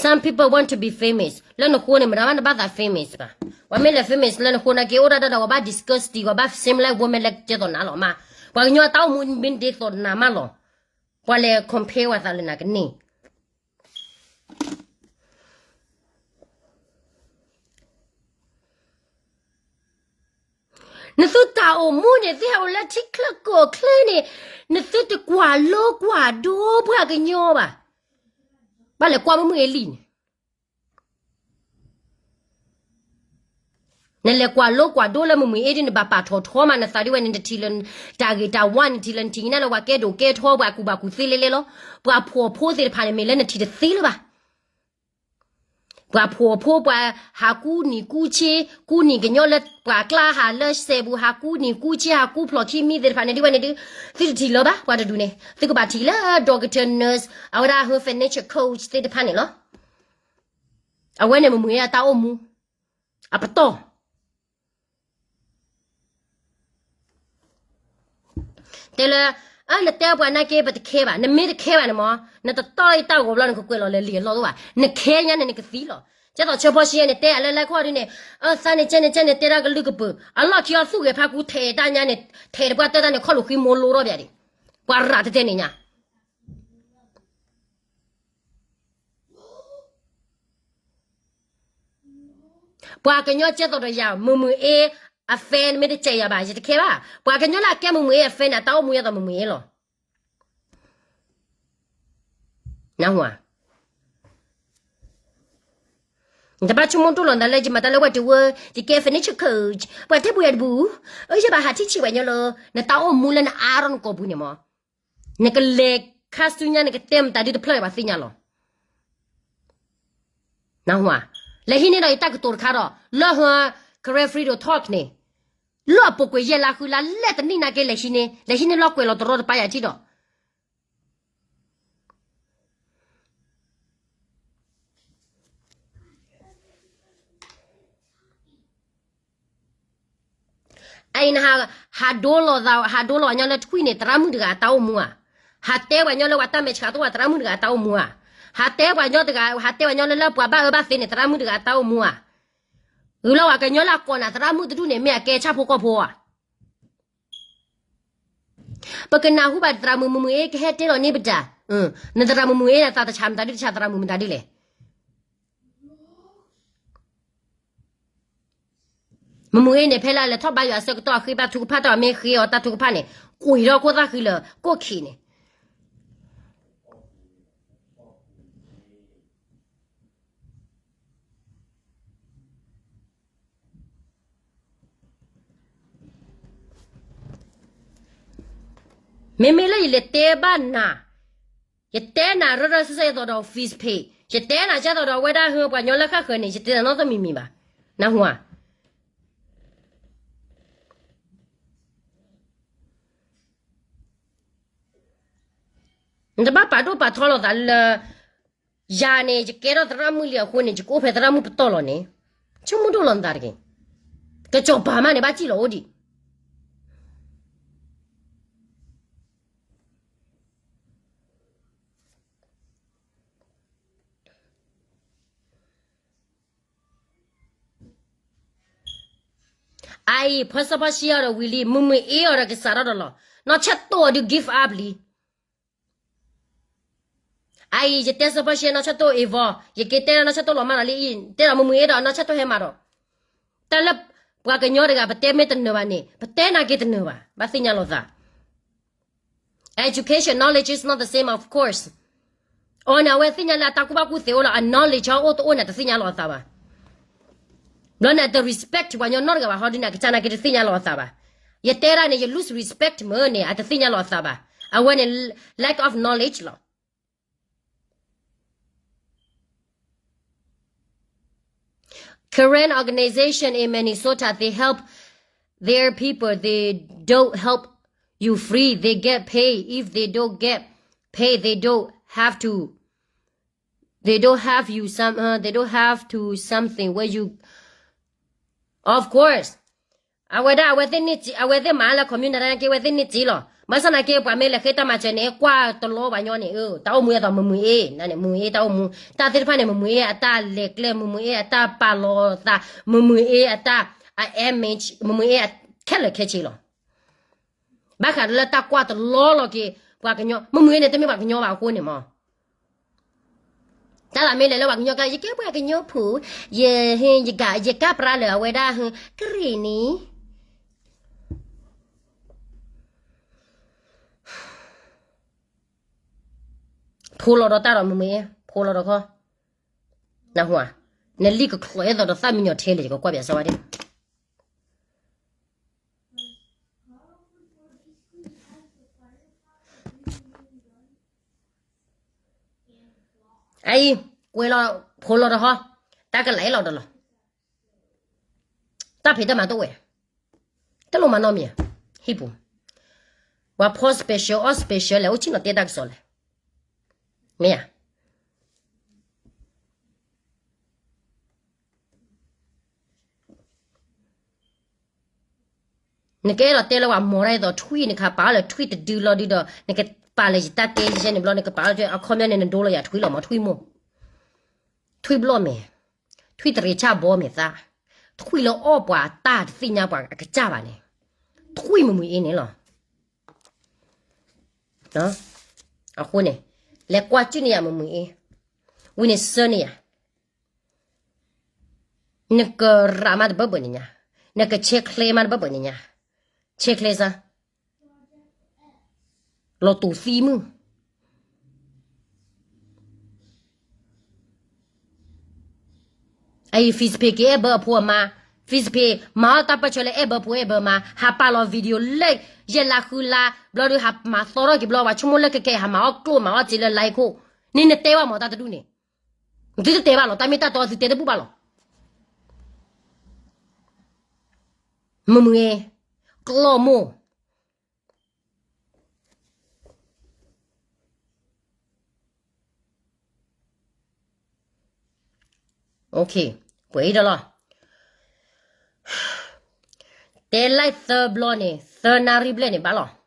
Some people want to be famous. လၢနဃိန့ၣ် မတၤမးနဘၣ်သး famous ဘၣ်. ပှၤမ့ၢ်လဲၤ famous လၢနဃိနာ်က့ အိၣ်ဒၣ်ဒၣ်ဒီး ပှၤဘၣ် disgusting, ပှၤဘၣ် same like woman လၢကဲသိးနၤလီၤမး. ပှၤကညီတၢ်အိၣ်မူမ့ၢ်ဒ်သိးနၤမးလီၤ. ပှၤလဲၤ compare ဝဲသးလၢနၤကန့ၢ် နသုတၢ်အိၣ်မူန့ၣ် သုဟဲအိၣ်လၢထံချၢကီၢ်ချၢန့ၣ်, နသုတကွၢ်လိကွၢ်ဒိပှၤကညီဘၣ်. ဘၣ်လဲၤကွၢ်မုၢ်မုၢ်အ့လံန့ၣ်, နလဲၤကွၢ်လိကွၢ်ဒိလၢမုၢ်မုၢ်အ့ဒ်န့ၣ် နဘၣ်ပာ်ထီၣ်ထီမးနသးဒ်ဝဲန့ၣ် နထံၣ်လၢ တၢ်ဂ့ၤတၢ်ဝါ နထံၣ်လၢနထံၣ်ညါလၢပှၤကဲဒိၣ်ကဲထီ ပှၤကူၣ်ဘၣ်ကူၣ်သ့လဲလဲလီၤ. ပှၤဖှီၣ်ဖိသ့ၣ်တဖၣ်န့ၣ် မ့ၢ်လၢနထံၣ်တသ့လၢၤဘၣ်. ပှၤဖှီၣ်ဖိ ပှၤဟးကူနံၣ်ကူဆ့ ကူနံၣ်ကညီလၢပှၤကျါဟးလၢစဲးပူၤ ဟးကူနံၣ်ကူဆ့ ဟးကူဖျိၣ်ခံမံၤသ့ၣ်တဖၣ်န့ၣ် ဒ်ဝဲန့ၣ်ဒုး သုတထံၣ်လၢၤဘၣ် ပှၤတဒူၣ်န့ၣ် သုကဘၣ်ထံၣ်လၢ doctor, nurse, အဝဲဒၣ်ဟၢ financial coach သ့ၣ်တဖၣ်န့ၣ်လီၤ. အဝဲန့ၣ်မ့ၢ်မုၢ်အ့အတၢ်အိၣ်မူ အပတီၢ် တဲလၢ နတဲပှၤနာ်က့ ပတခဲဘၣ်, နမ့ၢ်တခဲဘၣ်န့ၣ်မ့ၢ် နတတီၢ်လၢယတၢ်ဂီၤဘျီ နကကွဲးလီၤလၢလံာ်အလီၢ်တအိၣ်ဘၣ်, နခဲညါန့ၣ် နကသံလီၤ. ကဲသိးဆၢဖီၡံန့ၣ် တဲအလၢလၢခီၣ်ဒုန့ၣ်, အသးန့ၣ် ကဲန့ၣ်ကဲန့ၣ် တဲတၢ်ကလုၢ်ကပၢၤ, အလီၢ်ခံအီၤသူၣ်ဂဲၤဖးကူထဲးတၢ်ညါန့ၣ်, ထဲးတပှၢ်တၢၢ်တၢ်န့ၣ် ခီၣ်လိာ်ဃံမိလိထီၣ်ဘၣ်ဒံး, ပှၤရးတဲတဲန့ၣ်ညါ ပှၤကညီကဲသိးဒီးယၤ မုၢ်မုၢ်အ့ အ fan မ့ၢ်တကဲယၤဘၣ် ယတခဲဘၣ်. ပှၤကညီလၢအကဲမုၢ်မုၢ်အ့အ fan န့ၣ် အတၢ်အိၣ်မူယဲသိးမုၢ်မုၢ်အ့လီၤ. နတဘၣ်ဆိကမိၣ်ဒိၣ်လီၤနသးလၢယမၤတၢ်လၢဝဲတဝၢ, ယကဲ financial coach ပှၤတဲပူၤယၤတပူၤ, အယဘၣ်ဟးထံၣ်ဆံးပှၤကညီလၢ နတၢ်အိၣ်မူလၢနအါထီၣ်နကိာ်ပူၤန့ၣ်မ့ၢ် နကလဲၤခါဆူညါ နကတဲမတၤဒုတဖျၢၣ်ဘၣ်သ့ၣ်ညါလီၤ. နဟါ, လဲၤဟံးန့ၢ်ဒီးယတၢ်ကတိၤတခါဒီး လၢဟၢ Career Freedom Talk န့ၣ်, လၢအပူၤကွံာ်ယဲၢ်လါဃုလါ လဲၤတနံၣ်နာ်က့ လဲၤဟံးန့ၢ်, လဲၤဟံးန့ၢ်လီၤကွဲးလီၤတရီတပါယၤထံၣ်ဒီး အအံၤနဟးဒိလီၤသး ဟးဒိလီၤပှၤညီလၢထွံၣ်န့ၣ် သရၣ်မုၣ်တဂၤအတၢ်အိၣ်မူဧါ. ဟးတဲပှၤညီလၢပှၤတၢ်မဲာ်ဆှးသိၣ် သရၣ်မုၣ်တဂၤအတၢ်အိၣ်မူဧါ. ဟးတဲပှၤညီတဂၤ ဟးတဲပှၤညီလၢလၢပှၤဘၣ်အၢဘၣ်သီန့ၣ် သရၣ်မုၣ်တဂၤအတၢ်အိၣ်မူဧါ. ဂ့ၤလီၤ ပှၤကညီလၢအကိးနၤသရၣ်မုၣ်တဒူၣ်န့ၣ် မ့ၢ်အကဲဆၣ်ဖိကီၢ်ဖိဧါ. ပကနၢ်ဟူဘၣ်သရၣ်မုၣ်မုၢ်မုၢ်အ့ ကဟဲတဲလီၤန့ၢ်ပတၢ်, နသရၣ်မုၣ်မုၢ်အ့ နသးတဆးမတၤဒုတဆးသရၣ်မုၣ်မတၤဒုလဲၣ်. မုၢ်မုၢ်အ့န့ၣ် ဖဲလၢအလဲၤထီၣ်ဘါယွၤအဆၢကတီၢ် အဃ့ဘါထုကဖၣ်တၢ် မ့ၢ်ဃ့အီၤတၢ်ထုကဖၣ်န့ၣ် ကွံာ်ထီၣ်ခိၣ်သၣ်ဃံလၢာ်ကိၣ်ခံးန့ၣ် မ့မ့ၢ်လၢယလဲၤတဲဘၣ်နၤ, ယတဲနၤရၢရၢစဲစဲယဲသိးဒီး Facebook, ယတဲနၤကဲသိးဒီးအဝဲဒၣ်ဟၢပှၤညီလၢဃၣ်ဃၢၤန့ၣ် ယတဲနၤနီတမံၤမံၤဘၣ်, နဟါ. နတဘၣ်ပာ်ဒိၣ်ပာ်ထီလိာ်သးလၢ ယၤန့ၣ် ယကဲထီၣ်သရၣ်မုၣ်လံအဃိန့ၣ် ယကအိၣ်ဖဲသရၣ်မုၣ်ပတီၢ်လီၤန့ၣ်, ဆိကမိၣ်ဒိၣ်လီၤနသးတဂ့ၤ. ကစီၤပၤမးန့ၣ် ဘၣ်စံၣ်လီၤအိၣ်ဒံး အအံၤ ဖီစီဖီဆှံအီၤဒီးဝံၤလံ, မုၢ်မုၢ်အ့အီၤဒီးကစးထီၣ်ဒီးလီၤ. နီၢ်ဆဲးတိၢ်အီၤဒုး give up လံ. အအံၤ ယတဲစီၤပီရှဲနီၢ်ဆၢတိၢ်အ့ၣ်ဝီ, ယက့ၤတဲလၢနီၢ်ဆၢတိၢ်လီၤမးဒီးလံအံၤ, တဲဒီးမုၢ်မုၢ်အ့ဒီးနီၢ်ဆၢတိၢ်ဟဲမးဒီး, တၢ်လၢပှၤကညီတဂၤ ပတဲမ့ၢ်တနၢၤဘၣ်န့ၣ် ပတဲနာ်က့ၤတနၢၤဘၣ်, ဘၣ်သ့ၣ်ညါလီၤသး. Education, knowledge is not the same, of course. အီၤန့ၣ် အဝဲသ့ၣ်ညါလၢအတၢ်ကူၣ်ဘၣ်ကူၣ်သ့အိၣ်လီၤ, အ knowledge အိၣ်တအိၣ်န့ၣ် တသ့ၣ်ညါလီၤအသးဘၣ်. ဘျီန့ၣ် အတ respect ပှၤကညီနီတဂၤဘၣ်, ဟီဒုန့ၣ် အကစၢ်နာ်က့ၤတသ့ၣ်ညါလီၤအသးဘၣ်. ယတဲဒၣ်န့ၣ် ယ lose respect မ့ၢ်န့ၣ် အတသ့ၣ်ညါလီၤအသးဘၣ်. အဝဲန့ၣ် lack of knowledge လီၤ. Karen organization in Minnesota, they help their people. They don't help you free. They get paid. If they don't get paid, they don't have to. They don't have you some. Uh, they don't have to something where you. Of course. အဝဲဒၣ် အဝဲသ့ၣ်မၤလၢ community နာ်က့ အဝဲသ့ၣ်န့ၢ်စ့လီၤ. ဘၣ်ဆၣ်နာ်က့ ပှၤမ့ၢ်လဲၤဃ့တၢ်မၤစၢၤန့ၣ် ကွၢ်တလီၤပှၤကညီန့ၣ်, တၢ်အိၣ်မူအသိး မုၢ်မုၢ်အ့, မုၢ်မုၢ်အ့တၢ်အိၣ်မူ, တၢ်သ့ၣ်တဖၣ်န့ၣ် မုၢ်မုၢ်အ့အတၢ်လဲၤကျဲ, မုၢ်မုၢ်အ့အတၢ်ပာ်လီၤသး, မုၢ်မုၢ်အ့အတၢ် အ image, မုၢ်မုၢ်အ့ခဲလၢာ်ခဲဆ့လီၤ. ဘၣ်ဃးလၢတၢ်ကွၢ်တလီၤလီၤက့ၤ ပှၤကညီ, မုၢ်မုၢ်အ့န့ၣ် တမ့ၢ်ပှၤကညီဘၣ်အဃိန့ၣ်မး တၢ်သးမ့ၢ်လဲၤလၢပှၤကညီကျါ, ယကဲပှၤကညီဖိ, ယ, ယက, ယကၢ်ပြၢလၢအဝဲဒၣ်, ကရ့ၣ်နံၤ, ဖိလီၤဒီးတၢ်ဒီးမုၢ်မုၢ်အ့, ဖိလီၤဒီးခီ, နဟူဧါ, နလံၣ်ကချီးအဲၣ်သိးဒီးသၣ်မံညီၤထဲလဲၣ်, ယကကွၢ်ပၠးစၢၤဝဲဒၣ် အအံၤ, ကွဲးလီၤ, ဖိလီၤဒီးဟီ, တၢ်ကလဲၤလီၤဒီးလီၤ, တၢ်ဖံးတၢ်မၤတအိၣ်ဝဲ, တလိၣ်မၤနီတမံၤ, ဟံၣ်ပူၤ, ပှၤဖီ special, all special လဲၣ်, အိၣ်ဆံၣ်နီၤတဲတၢ်ကစီၣ်လဲၣ်, မ့ၢ်ဧါ နကအဲၣ်ဒိးတဲလၢပှၤမိၢ်ဒၣ်အသိးထွံၣ်န့ၣ် နကပာ်အီၤလၢထွံၣ်တဒုလီၤဒုဒီး နကပာ်လၢယတၢ်တဲယဲန့ၣ်ဘျီ နကပာ်လၢအခီပညီန့ၣ် နဒိလီၤယၤထွံၣ်လီၤမး ထွံၣ်မိၢ်, ထွံၣ်ဘျီၣ်မဲာ်, ထွံၣ်တရံးဆၣ်ဘီမဲာ်သၣ်, ထွံၣ်လၢအီၣ်ပှၤတၢ်တသ့ၣ်ညါပှၤအကစၢ်ဘၣ်န့ၣ်, ထွံၣ်မုၢ်မုၢ်အ့န့ၣ်လီၤ. အဃိန့ၣ်, လဲၤကွၢ်ကၠုၣ်န့ၢ်ယၤမုၢ်မုၢ်အ့, ဝံၤန့ၣ်ဆၢန့ၢ်ယၤ နကရးမးတဘၢဘၢန့ၣ်ညါ, နကဆဲးချဲမးတဘၢဘၢန့ၣ်ညါ, ဆဲးချဲစၢ်, လီၤတူာ်သံမုၢ်. အအံၤ Facebook က့ၤအဲၣ်ဘၢအဖိအမါ, Facebook မၤအီၣ်တၢ်ပၢၢ်ဆၢလၢအဲၣ်ဘၢဖိအဲၣ်ဘၢမါ, ဟးပာ်လီၤ video လၢယဲၢ်လါဃုလါ, ဘျီဒုးဟးမၤသီထီၣ်က့ၤဘျီ ပှၤဆိကမိၣ်လၢခဲခဲအံၤ ဟးမၤအီၣ်ကျိၣ်မၤအီၣ်စ့လၢ like ခိၣ်, န့ၣ်နတဲဘၣ်မးတၢ်တဒူၣ်န့ၣ်, သုတတဲဘၣ်လီၤ, တၢ်မ့ၢ်တၢ်တီသုတဲတဘူၣ်ဘၣ်လီၤ. မုၢ်မုၢ်အ့, ကျီၢ်မိၢ်. Okay, ပှဲၤအံၤဒီးလီၤ. တဲ live သၢဘျီန့ၣ် သၢနၣ်ရံၣ်ဘျဲၣ်န့ၣ်ဘၣ်လီၤ.